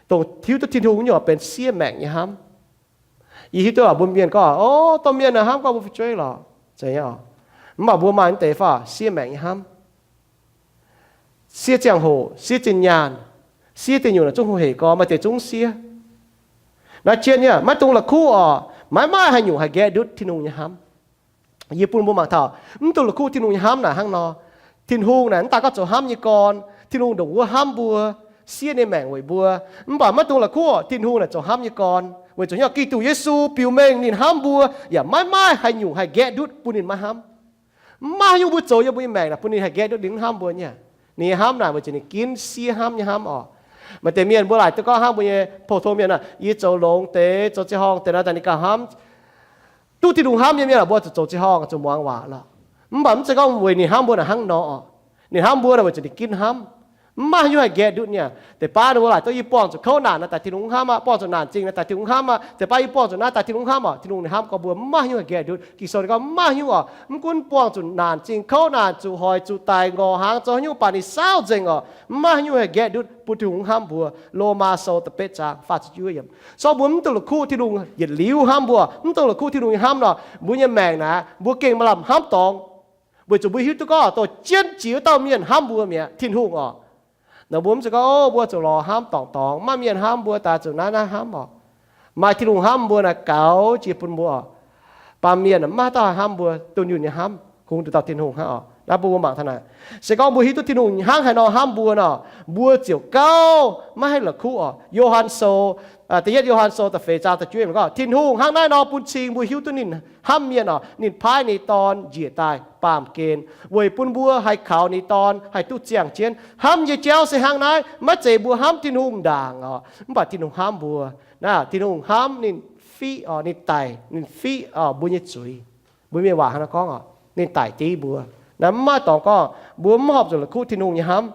dongh hiuv duqv Tin-Hungh nyungc benx siev maengc nyei hnamv. Yie hiuv duqv mbuo mienh gorngv, o, domh mienh naaic hnamv gorngv mbuo fu'jueiv lorqc. Mv baac mbuo maaih mv deix fai siev maengc nyei hnamv, siev ziangh hoc, siev zinh nyaanh, siev deic nyungc naaic zungv hoqc hec gorn, maaih deix zungv siev. Naaiv jienv nyei, maiv dungx la'kuqv oc, maiv maaih haaix nyungc haih nqaeqv ndutv Tin-Hungh nyei hnamv. Yie bun mbuo mangc taux, mv dungx la'kuqv Tin-Hungh nyei hnamv naaic hnangv nor. Tin-Hungh naaic mv daaih gorngv zoux hnamv nyei gorn. Tin-Hungh ndongc wuov hnamv mbuo, siev ninh maengc weic mbuo. Mv baac maiv dungx la'kuqv Tin-Hungh naaic zoux hnamv nyei gorn, weic zuqc nyei Giduc Yesu biux mengh ninh hnamv mbuo, yaac maiv maaih haaix nyungc haih nqaeqv ndutv bun ninh maiv hnamv. Mv maaih haaix nyungc mbuo zoux yiem mbuo nyei maengc naaic bun ninh haih nqaeqv ndutv ninh mv hnamv mbuo nyei. Ninh nyei hnamv naaic weic zuqc ninh ginv siev hnamv nyei hnamv oc. Maaih deix mienh mbuo laaic duqv gorngv hnangv mbuo nyei pou-tong mienh, yie zoux longx deix, zoux ziangh horngh deix nor, daaih ninh ganh hnamv. Duqv Tin-Hungh hnamv nyei mienh aah, mbuo zuqc zoux ziangh horngh, zuqc muangx waac lorqc. Mv baac mv zeiz gorngv weic ninh hnamv mbuo naaic hnangv nor oc. Ninh hnamv mbuo naaic weic zuqc ninh ginv hnamv. Mv maaih haaix nyungc haih nqaeqv ndutv nyei. Deix baav ninh mbuo laaic duqv yie buangh zuqc kouv naanc naaic daaih Tin-Hungh mv hnamv aqv, buangh zuqc naanc zingh naaic daaih Tin-Hungh hnamv aqv, deix baav yie buangh zuqc naaiv daaih Tin-Hungh hnamv oc. Tin-Hungh ninh hnamv gorngv mbuo mv maaih haaix nyungc haih nqaeqv ndutv. Ging-Sou ninh gorngv mv maaih haaix nyungc oc. Mv gunv buangh zuqc naanc zingh, kouv naanc, zuqc hoic, zuqc daic, ngorc hnaangx, zoux haaix nyungc baac ninh saauv nzengc oc. Mv maaih haaix nyungc haih nqaeqv ndutv bun Tin-Hungh hnamv mbuo. Lomaa Sou da'betv zaang faah ziepc juov yiemc. So mbuo mv dungx la'kuqv Tin-Hungh yietc liuz hnamv mbuo, mv dungx la'kuqv Tin-Hungh nyei hnamv nor, mbuo nyei maengc naaic mbuo gengh maaih lamh hnamv dorngx. Weic zuqc mbuo hiuv duqv gorngv dorh jienv jiex wuov dauh mienh hnamv mbuo mi'aqv, Tin-Hungh oc. Naaiv mbuo mv zeiz gorngv, o, mbuo zuqc lorz hnamv dorngc dorngx, maaih mienh hnamv mbuo daaih zuqc naaiv naaiv hnamv oc. Maaih Tin-Hungh hnamv mbuo naaic gaux jiex bun mbuo oc. Baamh mienh mv maaih dauh hnamv mbuo dunh yunh nyei hnamv, kungx nduqc dauh Tin-Hungh hnangv oc. Naaiv bun mbuo mangc taux naaic. Se gorngv mbuo hiuv duqv Tin-Hungh hnangv haaix nor hnamv mbuo nor, mbuo ziouc gauh maiv haih la'kuqv oc. Yo^han Sou, da'yietv Yo^han Sou da'feix zaang da'juov yiemc gorngv, Tin-Hungh hnangv naaiv nor bun cing mbuo hiuv duqv ninh hnamv mienh oc, ninh paaiv ninh Dorn njiec daaih baamh gen weic bun mbuo haih kaux ninh Dorn haih duqv ziangh jienv. Hnamv nyei jauv se hnangv naaiv, maiv zeiz mbuo hnamv Tin-Hungh ndaangc oc, mv baac Tin-Hungh hnamv mbuo. Naaiv Tin-Hungh hnamv ninh fiqv oc, ninh daic, ninh fiqv oc mbuo nyei zuiz. Mbuo mienh waac hnangv nor gorngv oc, ninh daic div mbuo. Naaiv mv maaih dorngx gorngv mbuo mv horpc zuqc la'kuqv Tin-Hungh nyei hnamv.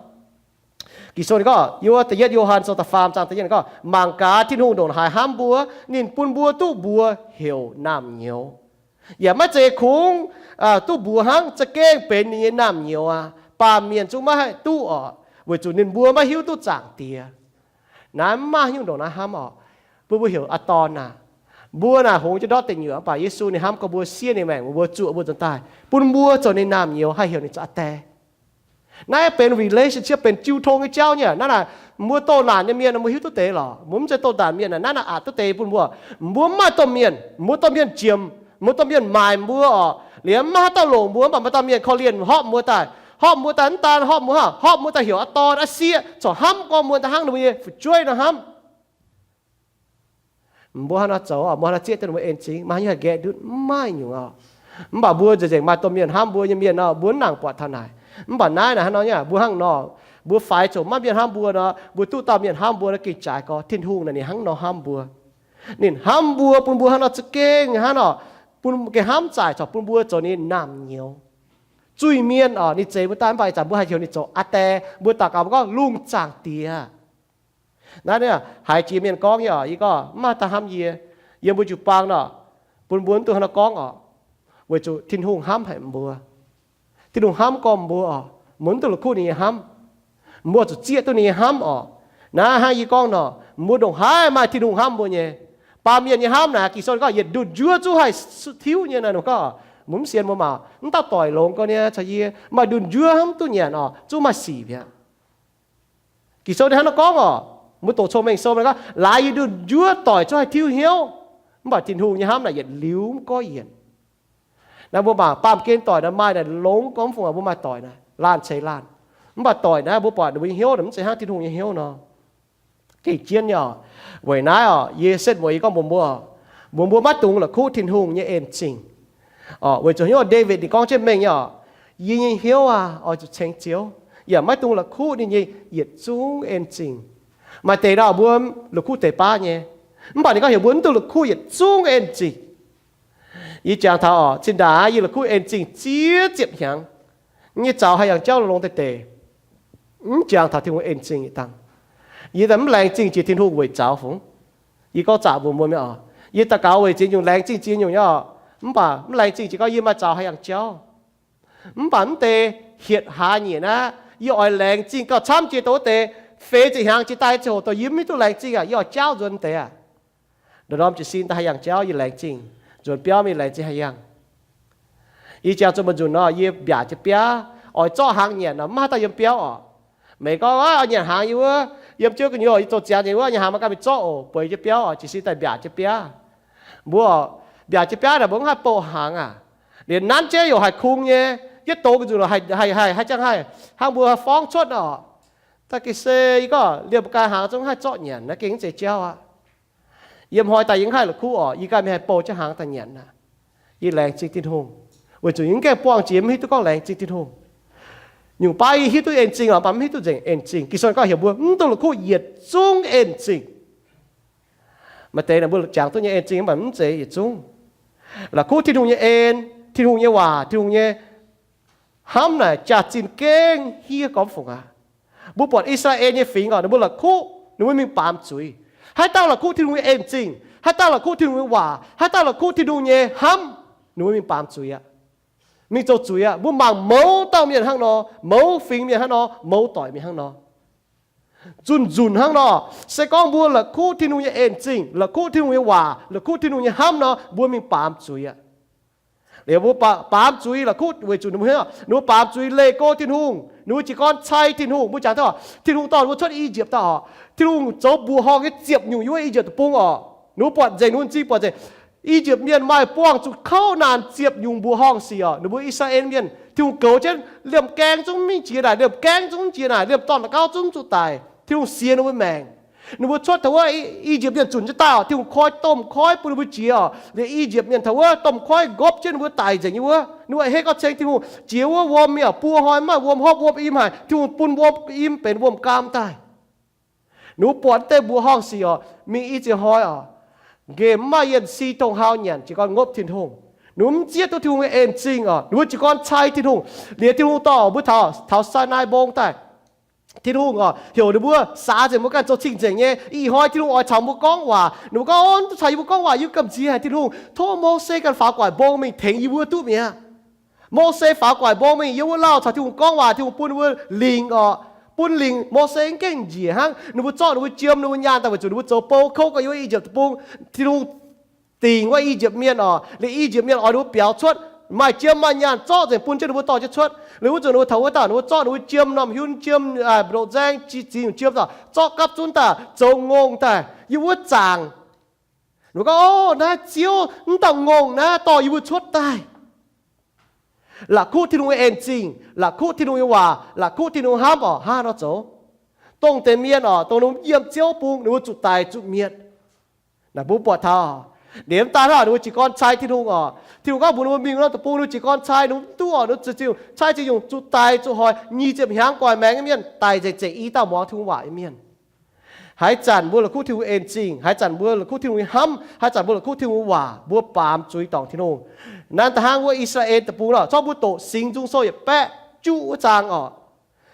Ging-Sou ninh gorngv, yiem da'yietv Yo^han Sou da'faam zaang da'yietv ninh gorngv, mangc gaax Tin-Hungh ndongc haaix hnamv mbuo, ninh bun mbuo duqv mbuox heuc naamh nyouz. Yaac maiv zeiz kungx duqv mbuox hnangv, za'gengh benx ninh nyei naamh nyouz aqv. Baamh mienh zungv maiv haih duqv oc, weic zuqc ninh mbuo maiv hiuv duqv Zaangc Diex. Naaiv mv maaih haaix nyungc ndongc naaiv hnamv oc. Bun mbuo heuc a'dorn naaic. Mbuo naaic hngongx jienv ndortv deic nyuoqc, mv baac Yesu ninh hnamv gorngv mbuo siev ninh maengc, mbuo zuoqc mbuo nzuonx daaih, bun mbuo zoux ninh naamh nyouz, haih heuc ninh zoux aa die. Naaiv benx relationship, benx jiu tong nyei jauv nyei. Naaiv naaic, mbuo doh naanc nyei mienh mbuo hiuv duqv deix lorqc. Mbuo mv zeiz doh naanc mienh naaic, naaiv naaic aqc duqv deix bun mbuo. Mbuo mv maaih domh mienh, mbuo domh mienh jiemx, mbuo domh mienh maaic mbuo oc. Liemh mv maaih haaix dauh longc mbuo, mv baac maaih dauh mienh korv-lienh horpc mbuo daaih. Horpc mbuo daaih mv daan horpc mbuo, horpc mbuo daaih heuc aa dorn aa sieqv, corc hnamv gorngv mbuo daaih hnangv ninh mbuo nyei fu'jueiv nor hnamv. Mbuo hnangv nor zoux, mbuo hnangv nor zieqv duqv ninh mbuo en zingh, maaih haaix nyungc haih nqaeqv ndutv? Mv maaih nyungc oc. Mv baac mbuo nzengc nzengc maaih domh mienh hnamv mbuo nyei mienh nor, mbuo mv nangc buatc taux naaic. Mv baac naaiv naaic hnangv nor nyei, mbuo hnangv nor, mbuo faix zuqc maiv mienh hnamv mbuo nor, mbuo duqv dauh mienh hnamv mbuo nor, gengh jaaix gorx. Tin-Hungh naaic ninh hnangv nor hnamv mbuo. Ninh hnamv mbuo, bun mbuo hnangv nor za'gengh hnangv nor, bun gengh hnamv zaaic corc bun mbuo zoux ninh naamh nyouz. Zuiz-mienh oc, ninh zeix mbuo daaih, mv baac ih zanc mbuo haih heuc ninh zoux aa die. Mbuo daux gaux mbuo gorngv, Lungh Zaangc Diex. Naaiv haiz jiex mienh gorngv nyei oc, yie gorngv mv maaih daaih hnamv yie. Yiem mbuo jiu-baang nor, bun mbuo mv dungx hnangv nor gorngv oc, weic zuqc Tin-Hungh hnamv haic mbuo. Tin-Hungh hnamv gormx mbuo oc, mbuo mv dungx la'kuqv ninh nyei hnamv. Mbuo zuqc zieqv duqv ninh nyei hnamv oc. Naaiv hnangv yie gorngv nor, mbuo ndongc haaix maaih Tin-Hungh hnamv mbuo nyei. Baamh mienh nyei hnamv naaic, Ging-Sou gorngv yietc ndunh njuov zungv haih tiuv nyei naaic. Ninh gorngv, mbuo mv sienx mbuo mangc, mv dauh doic longx gorx nyei caux yie, maaih ndunh njuov hnamv duqv nyanc oc, zungv maaih sic mi'aqv. Ging-Sou ninh hnangv nor gorngv oc. Mbuo doqc Cong-Mengh Sou gorngv, laaix yie ndunh njuov doic zungv haih tiuv hnyouv. Mv baac Tin-Hungh nyei hnamv naaic yietc liuz mv gorngv yienc. Naaiv mbuo mangc baamh gen doic naaic maaih naaic longx gormx fungc, mbuo maaih doic naaic laanh ceix laanh. Mv baac doic naaiv mbuo buatc ninh mbuo nyei hnyouv naaic mv zeiz hnangv Tin-Hungh nyei hnyouv nor. Gengh jienv nyei oc. Weic naaiv oc, yie setv mueiz yie gorngv mbuox mbuo, mbuo mbuo maiv dungx la'kuqv Tin-Hungh nyei en zingh. Oc, weic zuqc hnyouv Ndaawitv ninh gorngv jienv mengh nyei oc, yie nyei hnyouv aah! Oix zuqc ceng Ziouv, yaac maiv dungx la'kuqv ninh nyei yietc zungv en zingh. Maaih deix nor mbuo la'kuqv deix baav nyei, mv baac ninh gorngv heuc mbuo mv dungx la'kuqv yietc zungv en zingh. Yie jangx taux oc, zinh ndaangc yie la'kuqv en zingh ziex ziepc hnyangx. Yie nyei zaux haih yangh jauv longx-longx deix deix, mv jangx taux Tin-Hungh en zingh yietc dangh. Yie daaih mv laengz zingh jiex Tin-Hungh weic zaux fungx. Yie gorngv zaqc mbuox mbuo mienh oc, yie daux gaux weic ziex nyungc, laengz zingh ziex nyungc nyei oc. Mv baac mv laengz zingh jiex gorngv yie maaih zaux haih yangh jauv. Mv baac mv deix hietc hlaax nyeic naaiv, yie oix laengz zingh gauh camv jiex dongh wuov deix feix ziepc hnyangx jiex daaih ziangh hoc dongh yie mv hiuv duqv laengz zingh aqv, yie oix jaauv nzuonx deix aqv. Ndongc norm jiez sin daaih haih yangh jauv yie laengz zingh, nzuonx biauv mingh laengz zingh haih yangh. Yie jangx zuqc maaih nzunc nor, yie mbiaauc jienv biaav, oix zorqv hnaangx nyanc nor, mv maaih haaix dauh yiem biauv oc. Meih gorngv, oix nyanc hnaangx yie wuov, yiem jienv gu'nyuoz yie zoux ziangx nyei wuov, nyanc hnaangx maiv gan mingh zorqv oc, bueix jienv biauv oc, jiez sin daaih mbiaauc jienv biaav. Mbuo mbiaauc jienv biaav naaic mbuo mv haih bouh hnaangx aac. Liemh nanv jienv youc haiz kungx nyei, yietv dox nzunc haih, haih, haih jangx haih, hnangv mbuo haih forngv cuotv oc. Daaih gengh se yie gorngv liemh mbuo ganh hnaangx zungv haih zorqv nyanc naaiv gengh mv zeiz jauv aqv. Yiem hnoi daaih yie mv haih la'kuqv oc, yie ganh mingh haih bouh jienv hnaangx daaih nyanc aqv. Yie laengz zingh Tin-Hungh, weic zuqc yie mv gaengh buangh jiex mv hiuv duqv gorngv laengz zingh Tin-Hungh. Nyungc baav yie hiuv duqv en zingh oc, mv baac mv hiuv duqv nzengc en zingh. Ging-Sou gorngv heuc mbuo mv dungx la'kuqv yietc zungv en zingh. Maaih deix naaic mbuo jangx duqv nyei en zingh mv baac mv zeiz yietc zungv. La'kuqv Tin-Hungh nyei en, Tin-Hungh nyei waac, Tin-Hungh nyei hnamv naaic jaax-zinh gengh hiev gormx fungc aqv. Mbuo buatc I^saa^laa^en nyei fingx oc, ninh mbuo la'kuqv, ninh mbuo mingh baamz zuiz. Haaix dauh la'kuqv Tin-Hungh nyei en zingh, haaix dauh la'kuqv Tin-Hungh nyei waac, haaix dauh la'kuqv Tin-Hungh nyei hnamv, ninh mbuo mingh baamz zuiz aqv. Mingh zoux zuiz aqv. Mbuo mangc mouz dauh mienh hnangv nor, mouz fingx mienh hnangv nor, mouz doic mienh hnangv nor, zunh nzunc hnangv nor. Se gorngv mbuo la'kuqv Tin-Hungh nyei en zingh, la'kuqv Tin-Hungh nyei waac, la'kuqv Tin-Hungh nyei hnamv nor, mbuo mingh baamz zuiz aqv. Liuz mbuo baamz zuiz la'kuqv weic zuqc ninh mbuo, ninh mbuo baamz zuiz leih go Tin-Hungh, ninh mbuo jiez gorn cai Tin-Hungh. Mbuo jangx taux Tin-Hungh dorh ninh mbuo cuotv I^yipv daaih oc, Tin-Hungh zoux mbuoqc horngh nyei ziepc nyungc yiem wuov I^yipv deic-bung oc. Ninh mbuo buatc nzengc ninh mbuo m'zing buatc nzengc, I^yipv mienh maaih buangh zuqc kouv naanc ziepc nyungc mbuoqc horngh sic oc. Ninh mbuo I^saa^laa^en mienh, Tin-Hungh goux jienv liemh gaeng zungv mv jiex naaic, liemh gaeng zungv mv jiex naaic, liemh dorn-da'gauv zungv mv zuqc daic. Tin-Hungh sienx ninh mbuo maengc. Ninh mbuo cuotv taux wuov I^yipv mienh zunc jienv daaih oc, Tin-Hungh koi domh koiv bun ninh mbuo jiex oc. Liuz I^yipv mienh taux wuov domh koiv nqopv jienv ninh mbuo daic nzengc nyei wuov, ninh mbuo heh gorngv ceng Tin-Hungh, Jiex wuov wuom mi'aqv, buo hnoi mv maaih wuom hopv, wuom im haic. Tin-Hungh bun wuom im benx wuom-gaam daaih. Ninh mbuo buatc deix mbuoqc horngh sic oc, mingh i ziex hnoi oc, nqemh mv maaih yienh si dongh haaix nyanc jiez gorn ngopv Tin-Hungh. Ninh mbuo mv zieqv duqv Tin-Hungh nyei en zingh oc. Ninh mbuo jiez gorn cai Tin-Hungh. Liuz Tin-Hungh dorh mbuo taux, taux Sainaai Mbong daaih. Tin-Hungh oc, heuc ninh mbuo saax nzengc mbuo ganh zoux cing-nzengc nyei. Ih hnoi Tin-Hungh oix caux mbuo gorngv waac. Ninh mbuo gorngv, Ov, duqv caux yie mbuo gorngv waac, yie mbuo gamh nziex haic Tin-Hungh. Tov Mose ganh faaux gu'nguaaic mbong mingh tengx yie mbuo duqv mi'aqv. Mose faaux gu'nguaaic mbong mingh, yiem wuov lauh caux Tin-Hungh gorngv waac, Tin-Hungh bun ninh mbuo lingc oc. Bun lingc, Mose mv gaengh njiec hnangv. Ninh mbuo zorqv ninh mbuo jiem, ninh mbuo nyaanh daaih weic zuqc ninh mbuo zoux bou kouv gorx yiem I^yipv Deic-Bung. Tin-Hungh dingc wuov I^yipv Mienh oc. Liuz I^yipv Mienh oix ninh mbuo biaux cuotv, maaih jiem maaih nyaanh zorqv nzengc bun jienv ninh mbuo dorh jienv cuotv. Liuz wuov zanc ninh mbuo taux wuov dauh, ninh mbuo zorqv ninh mbuo jiem, norm hiuv jiem, mbu'ndongx nzaeng, ziex nyungc jiem, zorqv gapv zunv daaih, zoux ngongh daaih, yiem wuov zaangc. Ninh mbuo gorngv, Ov, naaiv Ziouv, mv dauh ngongh naaiv dorh yie mbuo cuotv daaih. La'kuqv Tin-Hungh nyei en zingh, la'kuqv Tin-Hungh nyei waac, la'kuqv Tin-Hungh hnamv oc, hnangv nor zoux. Dongh deix mienh oc, dongh ninh mbuo yiem Ziouv bung, ninh mbuo zuqc daic zuqc mietc. Naaic mbuo buatc taux, liemh daaih hnangv ninh mbuo jiez gorn cai Tin-Hungh oc. Tin-Hungh gorngv mbuox ninh mbuo mingh wuov norm deic-bung, ninh mbuo jiez gorn cai, ninh mbuo mv duqv oc, ninh mbuo cai ziex nyungc zuqc daic zuqc hoic, nyic ziepc hnyangx guaix maengx nyei mienh daic nzengc, zengc i dauh muangx Tin-Hungh waac nyei mienh. Haaix zanc mbuo la'kuqv Tin-Hungh en zingh, haaix zanc mbuo la'kuqv Tin-Hungh nyei hnamv, haaix zanc mbuo la'kuqv Tin-Hungh nyei waac, mbuo baamz zuiz dorngc Tin-Hungh. Naaiv da'hnangv wuov I^saa^laa^en Deic-Bung oc, zorqv mbuo doqc Singx Nzung Sou yietc baeqv juqv wuov zaang oc.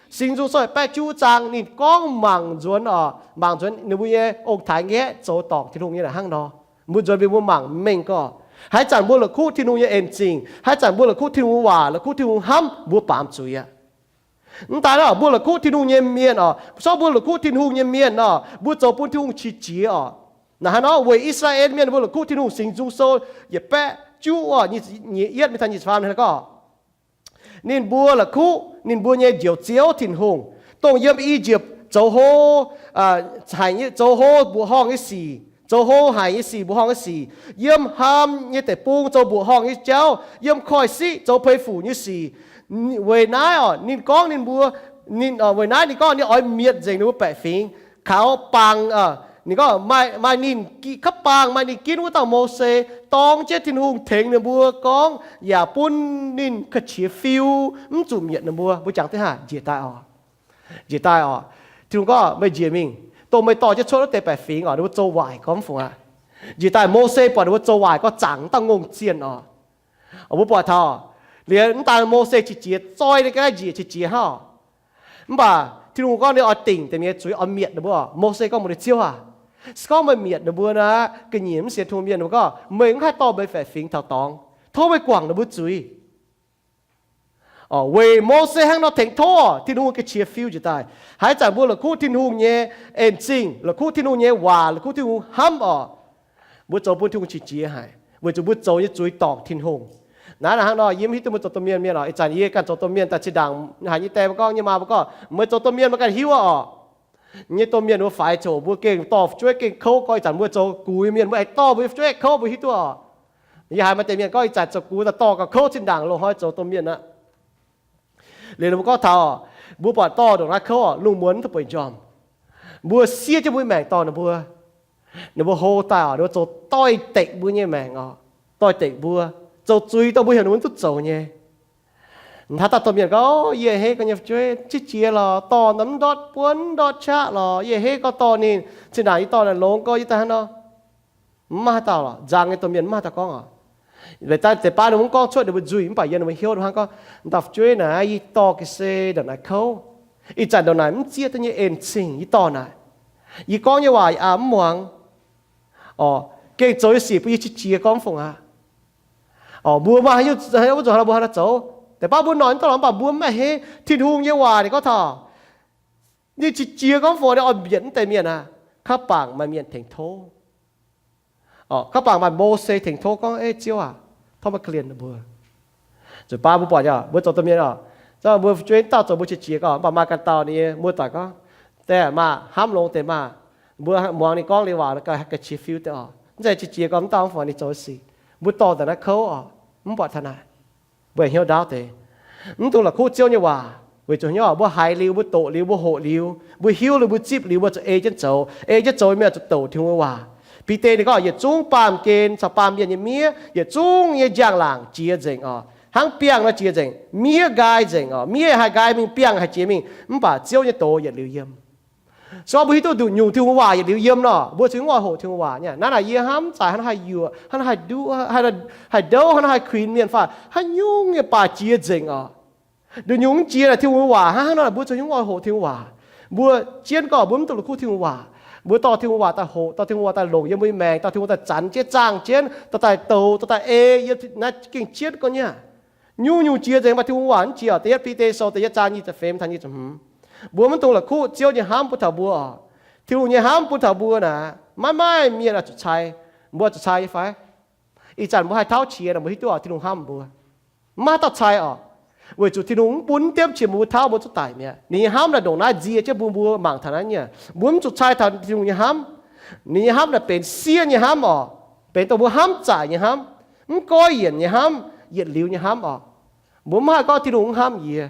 Singx Nzung Sou yietc baeqv juqv wuov zaang ninh gorngv mangc nzuonx oc, mangc nzuonx ninh mbuo nyei ong-taaix nqaeqv zoux dorngc Tin-Hungh nyei naaic hnangv nor. Mbuo nzuonx mingh mbuo mangc mengh gorngv, haaix zanc mbuo la'kuqv Tin-Hungh nyei en zingh, haaix zanc mbuo la'kuqv Tin-Hungh nyei waac, la'kuqv Tin-Hungh hnamv, mbuo baamz zuiz aqv. Mv daaih nor, mbuo la'kuqv Tin-Hungh nyei mienh oc, zorqv mbuo la'kuqv Tin-Hungh nyei mienh nor, mbuo zoux bun Tin-Hungh qiex jiez oc. Naaic hnangv nor weic I^saa^laa^en mienh mbuo la'kuqv Tin-Hungh. Singx Nzung Sou yietc baeqv juqv oc, nyic ziepc yietv mingh taux nyic ziepc faam hnangv gorngv, ninh mbuo la'kuqv ninh mbuo nyei Njoux Ziouv Tin-Hungh, dongh yiem I^yipv zoux hlo, haic, zoux hlo mbuoqc horngh nyei sic, zoux hlo haic nyei sic, mbuoqc horngh nyei sic, yiem Haam nyei deic-bung zoux mbuoqc horngh nyei jauv, yiem Koiv-Siqv zoux peix fuc nyei sic. Weic naaiv oc, ninh gorngv ninh mbuo, ninh, weic naaiv ninh gorngv ninh oix mietc nzengc ninh mbuo baeqc fingx, kaux bangc, ninh gorngv maaih ninh kapv bangc, maaih ninh ginv wuov dauh Mose, dorng jienv Tin-Hungh tengx ninh mbuo gorngv, yaac bun ninh ga'qiex fiu, mv zuqc mietc ninh mbuo. Mbuo jangx duqv haaix? Njiec daaih oc. Njiec daaih oc. Tin-Hungh gorngv, meih njiec mingh, dongh meih dorh jienv cuotv wuov deix baeqc fingx oc, ninh mbuo zoux waaic gormx fungx aqv. Njiec daaih Mose buatc ninh mbuo zoux waaic gorngv zaangc wuov dauh ngongh zienh oc. Mbuo buatc taux, liuz mv daan Mose qiex jiez, zoi ninh ga'naaiv njiec qiex jiez hnangv oc. Mv baac Tin-Hungh gorngv ninh oix dingc deix mienh nyei zuiz, oix mietc ninh mbuo oc. Mose gorngv mbuox ninh, Ziouv aac, se gorngv meih mietc ninh mbuo nor, ga'nyiec mv sienx Tin-Hungh mienh ninh mbuo gorngv meih mv haih dorh meih baeqc fingx taux dorngx. Tov meih guangc ninh mbuo zuiz. Weic Mose hnangv nor tengx tov, Tin-Hungh ga'qiex fiu njiec daaih. Haaix zanc mbuo la'kuqv Tin-Hungh nyei en zingh, la'kuqv Tin-Hungh nyei waac, la'kuqv Tin-Hungh hnamv oc, mbuo zoux bun Tin-Hungh qiex jiez haic, weic zuqc mbuo zoux nyei zuiz dorngc Tin-Hungh. Naaiv hnangv nor yie mv hiuv duqv mbuo zoux domh mienh mienh oc. Ih zanc yie ganh zoux domh mienh daaih zinh ndaangc haiz nyei die mbuo gorngv, nyei maa mbuo gorngv, meih zoux domh mienh meih ganh hiuv oc. Nyei domh mienh mbuo faix ziouc mbuo gengh dorh fu'jueiv gengh kouv gorx. Ih zanc mbuo zoux gux nyei mienh mbuo aengx dorh mbuo nyei fu'jueiv kouv, mbuo hiuv duqv oc. Yie haiz maaih deix mienh gorngv ih zanc zoux gux daaih dorh gauh kouv, zinh ndaangc loz-hnoi zoux domh mienh aqv. Liuz ninh mbuo gorngv taux, mbuo buatc dorh ndongc naaiv kouv oc, lungh muonz mv duqv bueix njormh. Mbuo siev jienv mbuo maengc dorh ninh mbuo. Ninh mbuo hlo daaih oc, ninh mbuo zoux doix-dekc mbuo nyei maengc oc, doix-dekc mbuo, zoux zuiz dongh mbuo heuc ninh mbuo duqv zoux nyei. Haaix dauh domh mienh gorngv, Yie a'hneiv gorx nyei fu'jueiv qiex jiez lorqc, dorh mv ndortv buonv ndortv qaqv lorqc, yie a'hneiv gorngv dorh ninh, zinh ndaangc yie dorh naaic longx gorx yie daaih hnangv nor. Mv maaih haaix dauh lorqc, nzang nyei domh mienh mv maaih haaix dauh gorngv oc. Laaix daaih deix baav ninh mv gorngv cuotv ninh mbuo nzuih, mv baac yiem ninh mbuo hnyouv hnangv gorngv, Dauh fu'jueiv naaic, yie dorh ga'sie ndongc naaiv kouv. Ih zanc ndongc naaic mv zieqv duqv nyei en-zingh yie dorh naaic. Yie gorngv nyei waac yie aqc mv muangx. Orqc, gengh zoux nyei sic bun yie qiex jiez gorngv fongc aqv. Orqc, mbuo maaih haaix nyungc, wuov zuqc haaix nor mbuo haaix nor zoux. Deix baav mbuo noic mv daaih lorz mv baac mbuo mv maaih hei, Tin-Hungh nyei waac ninh gorngv taux, ninh qiex jiez gorngv fongc ninh oix mbietc mv deix mienh aqv. Kaav bangc maaih mienh tengx tov. Kaav bangc maaih Mose tengx tov gorngv, Ei Ziouv aac, tov meih korv-lienh mbuo. Zuqc baav mbuo buatc nyei, mbuo zoux domh mienh oc, mbuo fu'jueiv dauh zoux mbuo qiex jiez gorngv, mv baac maaih ganh dauh ninh nyei muoz-doic gorngv, Deix maah, hnamv longx deix maah. Mbuo muangx ninh gorngv liuz waac ga'qiex fiu deix oc. Mv zeiz qiex jiez gorngv mv dauh mv fungc ninh zoux sic. Mbuo dorh daaih naaiv kouv oc, mv buatc taux naaic. Mbuo hnyouv ndaauv deix, mv dungx la'kuqv Ziouv nyei waac. Weic zuqc hnyouv mbuo haiz liuz, mbuo doqc liuz, mbuo hoqc liuz, mbuo hiuv liuz, mbuo zipv liuz, mbuo zuqc ei jienv zoux. Ei jienv zoux mienh zuqc douc Tin-Hungh nyei waac. Bide ninh gorngv, Yietc zungv baamh gen caux baamh mienh nyei miev, yietc zungv nyei njang-laangc jiex nzengc oc. Hnangv biangh nor jiex nzengc, miev nqaai nzengc oc. Miev haih nqaai mingh, biangh haih jiex mingh, mv baac Ziouv nyei doz yietc liuz yiem. Se gorngv mbuo hiuv duqv nduqc nyungc Tin-Hungh waac yietc liuz yiem nor, mbuo zungv mv oix hoqc Tin-Hungh waac nyei. Naaiv naaic yie hnamv zaic hnangv haih yuoqc, hnangv haih duqv, haih ndouv, hnangv haih kuinx mienh fai haaix nyungc nyei baac jiex nzengc oc. Nduqc nyungc mv jiex naaic Tin-Hungh nyei waac hnangv nor, mbuo zungv mv oix hoqc Tin-Hungh waac. Mbuo jienv gorngv mbuo mv dungx la'kuqv Tin-Hungh waac. Mbuo dorh Tin-Hungh waac daaih hoqc, dorh Tin-Hungh waac daaih longc yiem mbuo nyei maengc, dorh Tin-Hungh daaih zanc jienv zaangh jienv, dorh daaih douc, dorh daaih ei yiem naaiv gengh jienv gorngv nyei. Nyungc-nyungc jiex nzengc mv baac Tin-Hungh waac mv jiex oc. Da'yietv Bide Sou da'yietv zaang nyic ziepc feix taux nyic ziepc hmz. Mbuo mv dungx la'kuqv Ziouv nyei hnamv bun taux mbuo oc. Tin-Hungh nyei hnamv bun taux mbuo naaic, maiv maaih mienh oix zuqc cai. Mbuo zuqc cai nyei fai? Ih zanc mbuo haih tauv qiex nor, mbuo hiuv duqv oc, Tin-Hungh hnamv mbuo. Mv maaih dauh cai oc. Weic zuqc Tin-Hungh mv bun diemv qiex mbuo tauv, mbuo zuqc daic mi'aqv. Ninh nyei hnamv naaic ndongc naaiv nzie jienv mbuo, mbuo mangc taux naaiv nyei. Mbuo mv zuqc cai taux Tin-Hungh nyei hnamv. Ninh nyei hnamv naaic benx siev nyei hnamv oc. Benx dongh mbuo hnamv zaic nyei hnamv, mv goiv yienc nyei hnamv, yietc liuz nyei hnamv oc. Mbuo mv haih gorngv Tin-Hungh mv hnamv yie.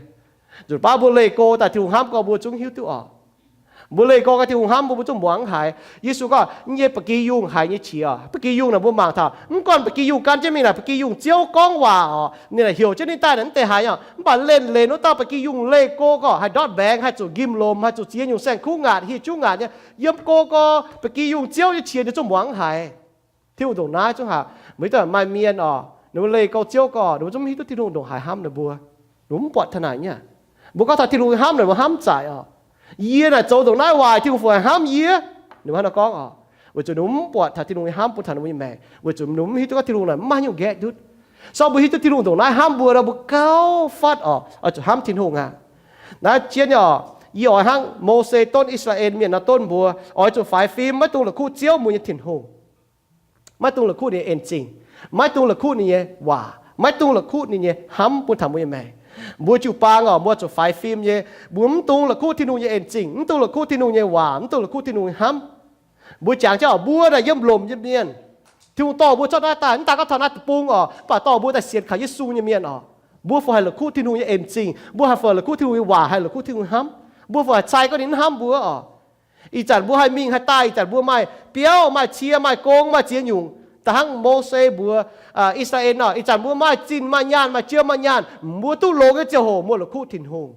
Nzunc baav mbuo leih go daaih Tin-Hungh hnamv gorngv mbuo zungv hiuv duqv oc. Mbuo leih go gorngv Tin-Hungh hnamv mbuo, mbuo zungv muangx haiz. Yesu gorngv, Yie nyei ba'gi yungh haiz nyei qiex oc. Ba'gi yungh naaic mbuo mangc taux, mv gunv ba'gi yungh gan jienv mingh naaic, ba'gi yungh Ziouv gorngv waac oc, ninh naaic heuc jienv ninh daaih naaic mv deix haaix nyungc. Mv baac leih leiz wuov dauh ba'gi yungh leih go gorngv haih ndortv mbaengx, haih zuqc nqimh lomc, haih zuqc ziex nyungc saeng-kuv ngaatc, hieh juv ngaatc nyei. Yiem go gorngv ba'gi yungh Ziouv nyei qiex ninh zungv muangx haiz. Tin-Hungh ndongc naaiv zungv haiz. Mv hiuv duqv maaih mienh oc, ninh mbuo leih go Ziouv gorngv, ninh mbuo zungv mv hiuv duqv Tin-Hungh ndongc haaix hnamv ninh mbuo. Ninh mbuo mv buatc taux naaic nyei. Mbuo gorngv taux Tin-Hungh hnamv ninh mbuo hnamv zaic oc. Yie naaic zoux ndongc naaiv waaic, Tin-Hungh fungc haih hnamv yie? Ninh mbuo hnangv nor gorngv oc. Weic zuqc ninh mbuo mv buatc taux Tin-Hungh nyei hnamv bun taux ninh mbuo nyei maengc. Weic zuqc ninh mbuo mv hiuv duqv gorngv Tin-Hungh naaic mv maaih haaix nyungc nqaeqv ndutv. Se gorngv mbuo hiuv duqv Tin-Hungh ndongc naaiv hnamv mbuo nor, mbuo gauh fatv oc, oix zuqc hnamv Tin-Hungh aqv. Naaiv jienv nyei oc, yie oix hnangv Mose donv I^saa^laa^en mienh nor donv mbuo, oix zuqc faix fim, maiv dungx la'kuqv Ziouv mbuo nyei Tin-Hungh. Maiv dungx la'kuqv ninh nyei en zingh, maiv dungx la'kuqv ninh nyei waac, maiv dungx la'kuqv ninh nyei hnamv bun taux mbuo nyei maengc. Mbuo jiu-baang oc, mbuo zuqc faix fim nyei. Mbuo mv dungx la'kuqv Tin-Hungh nyei en zingh, mv dungx la'kuqv Tin-Hungh nyei waac, mv dungx la'kuqv Tin-Hungh nyei hnamv. Mbuo jangx jienv oc, mbuo naaic yiem lomc nyei mienh. Tin-Hungh dorh mbuo cuotv naaiv daaih, mv daan gorngv taux naaiv deic-bung oc, mv baac dorh mbuo daaih sienx kaux Yesu nyei mienh oc. Mbuo fungc haih la'kuqv Tin-Hungh nyei en zingh? Mbuo haih fungc la'kuqv Tin-Hungh nyei waac, haih la'kuqv Tin-Hungh nyei hnamv? Mbuo fungc haih cai gorngv ninh mv hnamv mbuo oc? Ih zanc mbuo haih mingh haih daaih, ih zanc mbuo maaih biauv, maaih cie, maaih gong, maaih ziex nyungc, da'hnangv Mose mbuox I^saa^laa^en oc, ih zanc mbuo maaih zinh maaih nyaanh, maaih jiem maaih nyaanh, mbuo duqv longx nyei ziangh hoc mbuo la'kuqv Tin-Hungh.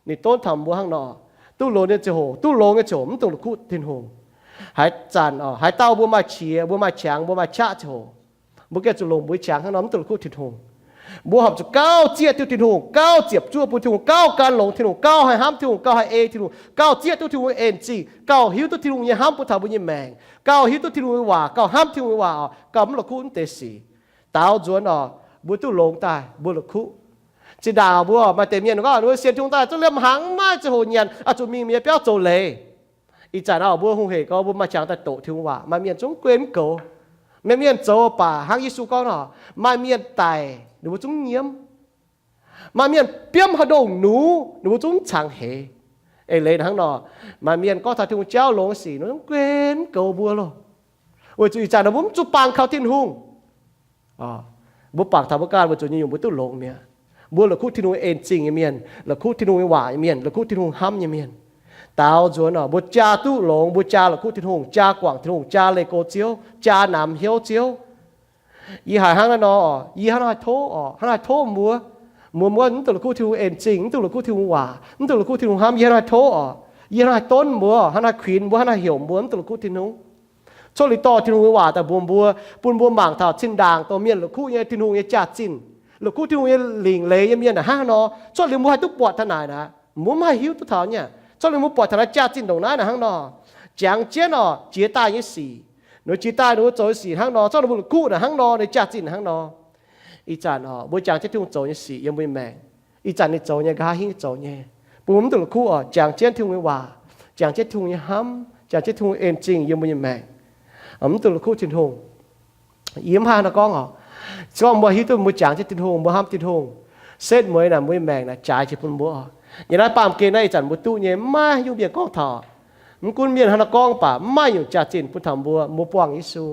Ninh donv taux mbuo hnangv nor, duqv longx nyei ziangh hoc, duqv longx nyei ziangh hoc mv dungx la'kuqv Tin-Hungh. Haaix zanc oc, haaix dauh mbuo maaih qiex, mbuo maaih qangx, mbuo maaih qaqv ziangh hoc, mbuo gengh zuqc longc mbuo nyei qangx hnangv nor mv dungx la'kuqv Tin-Hungh. Mbuo horpc zuqc gauh zieqv duqv Tin-Hungh, gauh ziepc zuoqv bun Tin-Hungh, gauh gan longx Tin-Hungh, gauh haih hnamv Tin-Hungh, gauh haih ei Tin-Hungh, gauh zieqv duqv Tin-Hungh en zingh, gauh hiuv duqv Tin-Hungh nyei hnamv bun taux mbuo nyei maengc, gauh hiuv duqv Tin-Hungh nyei waac, gauh hnamv Tin-Hungh nyei waac oc, gauh mv la'kuqv mv deix sic. Daaux nzuonx oc, mbuo duqv longx daaih mbuo la'kuqv. Zinh ndaangc mbuo maaih deix mienh gorngv ninh mbuo sienx Tin-Hungh daaih zungv liemh hnaangx maiv ziangh hoc nyanc, oix zuqc mingh mienh biauv zoux leiz. Ih zanc oc, mbuo hungh hec gorx mbuo maaih qangx daaih doqc Tin-Hungh waac, maaih mienh zungv guei mv goux. Maaih mienh zoux baac hnangv Yesu gorngv oc, maaih mienh daic ninh mbuo zungv nyiemv. Maaih mienh biomv haaix ndongh nux ninh mbuo zungv mv cangx heix. Eix leiz hnangv nor, maaih mienh gorngv taux Tin-Hungh jauv longx sic ninh mbuo zungv guei mv goux mbuo loh. Weic zuqc ih zanc mbuo mv zuqc bangc kaux Tin-Hungh. Mbuo bangc taux mbuo ganh weic zuqc nyei nyungc mbuo duqv longx mi'aqv. Mbuo la'kuqv Tin-Hungh en zingh nyei mienh, la'kuqv Tin-Hungh nyei waac nyei mienh, la'kuqv Tin-Hungh hnamv nyei mienh. Daaux nzuonx oc, mbuo jaa duqv longx, mbuo jaa la'kuqv Tin-Hungh, jaa guangc Tin-Hungh, jaa leih gox Ziouv, jaa namx hnyouv Ziouv. Yie haiz hnangv naaiv nor, yie hnangv naaiv haih tov oc, hnangv naaiv haih tov mbuo. Muoz muoz mv dungx la'kuqv Tin-Hungh en zingh, mv dungx la'kuqv Tin-Hungh waac, mv dungx la'kuqv Tin-Hungh hnamv, yie hnangv naaiv haih tov oc. Yie hnangv naaiv haih donv mbuo, hnangv naaiv haih kuinx mbuo, hnangv naaiv haih heuc mbuo mv dungx la'kuqv Tin-Hungh. Cuotv liuz dorh Tin-Hungh nyei waac daaih mbuox mbuo, bun mbuo mangc taux zinh ndaangc dongh mienh la'kuqv nyei Tin-Hungh nyei jaax-zinh, la'kuqv Tin-Hungh nyei lingc leiz nyei mienh hnangv haaix nor. Cuotv liuz mbuo haih duqv buatc taux naaic aqv. Mbuo mv haih hiuv duqv taux nyei. Zorqv ninh mbuo buatc taux naaiv jaax-zinh ndongc naaiv naaic hnangv nor, jangx jienv oc, jiex daaih nyei sic, ninh mbuo jiex daaih ninh mbuo zoux nyei sic hnangv nor, zorqv ninh mbuo la'kuqv naaic hnangv nor, ninh jaax-zinh hnangv nor. Ih zanc oc, mbuo jangx jienv Tin-Hungh zoux nyei sic yiem mbuo nyei maengc, ih zanc ninh zoux nyei, nqa'haav hingv zoux nyei, bun mbuo mv duqv la'kuqv oc, jangx jienv Tin-Hungh nyei waac, jangx jienv Tin-Hungh nyei hnamv, jangx jienv Tin-Hungh en zingh yiem mbuo nyei maengc. Mv duqv la'kuqv Tin-Hungh. Yie mv haih hnangv naaiv gorngv oc. Se gorngv mbuo hiuv duqv mbuo jangx jienv Tin-Hungh, mbuo hnamv Tin-Hungh, setv mueiz naaic mbuo nyei maengc naaic jaaix jiex bun mbuo oc. Yiem naaiv baamh gen naaiv ih zanc mbuo duqv nyei maiv hiuv mienh gorngv taux. Mv gunv mienh hnangv naaiv gorngv baac mv maaih nyungc jaax-zinh bun taux mbuo. Mbuo buangh Yesu,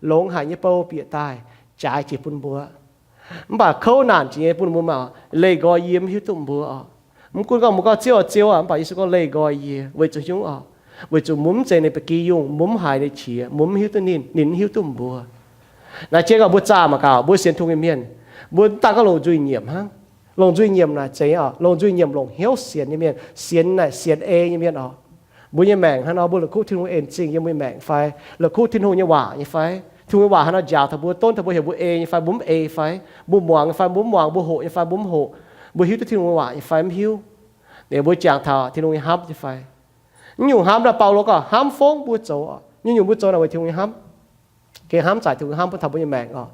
longx haic nyei bou bieqc daaih, jaaix jiex bun mbuo. Mv baac kouv naanc jiex nyei bun mbuo maah, leih nqoi yie, mv hiuv duqv mbuo oc. Mv gunv gorngv mbuo gorngv Ziouv, Ziouv aac, mv baac Yesu gorngv leih nqoi yie. Weic zuqc nyungc oc, weic zuqc mbuo mv zeiz ninh ba'gi yungh, mbuo mv haiz ninh qiex, mbuo mv hiuv duqv ninh, ninh mv hiuv duqv mbuo. Naaiv jienv gorngv mbuo zaah mangc gaax, mbuo sienx Tin-Hungh nyei mienh, mbuo dangh gorngv longc nzuih nyiemc hnangv. Longc nzuih nyiemc naaic zeiz oc, longc nzuih nyiemc longc hnyouv sienx nyei mienh, sienx naaic sienx ei nyei mienh oc. Mbuo nyei maengc hnangv nor, mbuo la'kuqv Tin-Hungh en zingh yiem mbuo nyei maengc fai? La'kuqv Tin-Hungh nyei waac nyei fai? Tin-Hungh nyei waac hnangv nor njaaux taux mbuo, donv taux mbuo heuc mbuo ei nyei fai mbuo mv ei fai? Mbuo muangx nyei fai mbuo mv muangx? Mbuo hoqc nyei fai mbuo mv hoqc? Mbuo hiuv duqv Tin-Hungh nyei waac nyei fai mv hiuv? Ninh mbuo jangx taux Tin-Hungh nyei hnamv nyei fai? Nyungc hnamv naaic Baulo gorngv hnamv fongv mbuo zoux. Nyungc-nyungc mbuo zoux naaic weic Tin-Hungh nyei hnamv. Gengh hnamv zaaic Tin-Hungh nyei hnamv bun taux mbuo nyei maengc oc.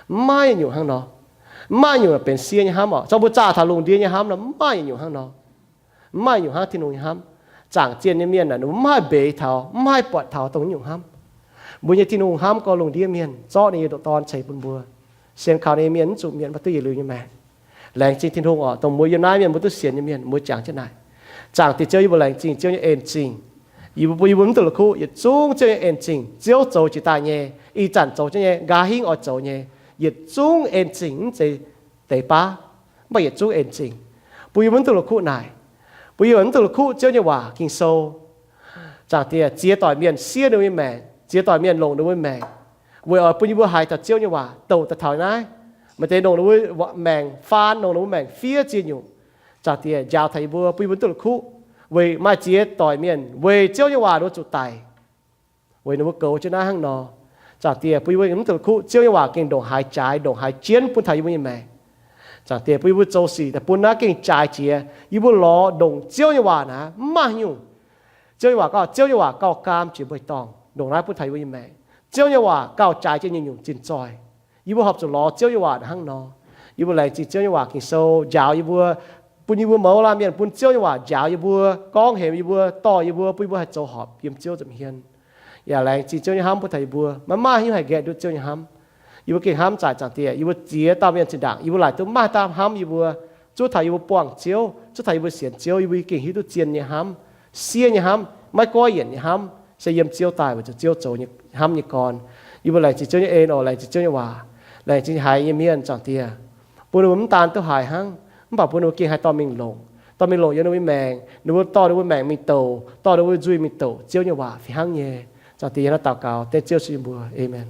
Mv maaih nyungc hnangv nor. Mv maaih nyungc benx sie nyei hnamv oc. Zorqv mbuo zaah taux lungh ndiev nyei hnamv nor, mv maaih nyungc hnangv nor. Mv maaih nyungc hnangv Tin-Hungh nyei hnamv. Zaangc zienh nyei mienh aah, ninh mbuo mv haih mbeix taux, mv haih buatc taux dongh nyungc hnamv. Mbuo nyei Tin-Hungh hnamv gorx lungh ndiev mienh, zorqv ninh nyei ndoqc Dorn ceix bun mbuo. Sienx kaux ninh nyei mienh mv zuqc mietc maiv duqv yietc liuz nyei maengc. Laengz zingh Tin-Hungh oc, dongh mbuo yiem naaiv mienh mbuo duqv sienx nyei mienh, mbuo jangx jienv naaic. Zaangc Diex Ziouv, yie mbuo laengz zingh Ziouv nyei en-zingh. Yie mbuo, yie mbuo mv duqv la'kuqv, yietc zungv Ziouv nyei en-zingh. Ziouv zoux jiex daaih nyei, ih zanc zoux jienv nyei, nqa'haav hingv oix zoux nyei, yietc zungv en-zingh, mv zeiz deix baav, mv baac yietc zungv en-zingh, bun yie mbuo mv duqv la'kuqv naaic. Bun yie mbuo mv duqv la'kuqv Ziouv nyei waac, Ging-Sou. Zaangc Diex, ziex doic mienh siev ninh mbuo nyei maengc, ziex doic mienh longc ninh mbuo nyei maengc, weic oix bun yie mbuo haiz taux Ziouv nyei waac douc daaih taux naaiv. Maaih deix longc ninh mbuo maengc faan, longc ninh mbuo maengc fiev ziex nyungc. Zaangc Diex, njaaux taux yie mbuo, bun yie mbuo mv duqv la'kuqv, weic maaih ziex doic mienh weic Ziouv nyei waac ninh mbuo zuqc daic. Weic ninh mbuo goux jienv naaiv hnangv nor. Zaangc Diex, bun yie mbuo mv duqv la'kuqv, Ziouv nyei waac gengh ndongc haaix jaaix, ndongc haaix jienv bun taux yie mbuo nyei maengc. Zaangc Diex, bun yie mbuo zoux sic daaih bun naaiv gengh jaaix jiex, yie mbuo lorz ndongc Ziouv nyei waac naaiv mv maaih nyungc. Ziouv nyei waac gauh, Ziouv nyei waac gauh gaam jiex mbuo nyei dorngx, ndongc naaiv bun taux yie mbuo nyei maengc. Ziouv nyei waac gauh jaaix jienv nyungc-nyungc zinh zoih. Yie mbuo horpc zuqc lorz Ziouv nyei waac naaiv hnangv nor. Yie mbuo laengz zingh Ziouv nyei waac Ging-Sou njaaux yie mbuo, bun yie mbuo mouz laanh mienh bun Ziouv nyei waac njaaux yie mbuo, gorngv hemx yie mbuo, dorh yie mbuo, bun yie mbuo haih zoux horpc yiem Ziouv nza'hmien. Yaac laengz zingh Ziouv nyei hnamv bun taux yie mbuo. Maiv maaih haaix nyungc haih nqaeqv nduqv Ziouv nyei hnamv. Yie mbuo gengh hnamv zaaic, Zaangc Diex, yie mbuo ziex dauh mienh zinh ndaangc yie mbuo laaic duqv maaih dauh hnamv yie mbuo, zuov taux yie mbuo buangh Ziouv, zuov taux yie mbuo sienx Ziouv, yie mbuo gengh hiuv duqv zien nyei hnamv, siev nyei hnamv, maiv goiv yienc nyei hnamv, se yiem Ziouv daaih weic zuqc Ziouv zoux nyei hnamv nyei gorn. Yie mbuo laengz zingh Ziouv nyei en oc, laengz zingh Ziouv nyei waac, laengz zingh haiz nyei mienh, Zaangc Diex, bun ninh mbuo mv daan duqv haiz hnangv, mv baac bun ninh mbuo gengh haih dorh mingh longc, dorh mingh longc yiem ninh mbuo nyei maengc, ninh mbuo dorh ninh mbuo maengc mingh douc, dorh ninh mbuo nzuih mingh douc Ziouv nyei waac fih hnangv nyei. Zaangc Diex, yie hnangv naaiv daux gaux dengv Ziouv Yesu nyei mbuox, aamen.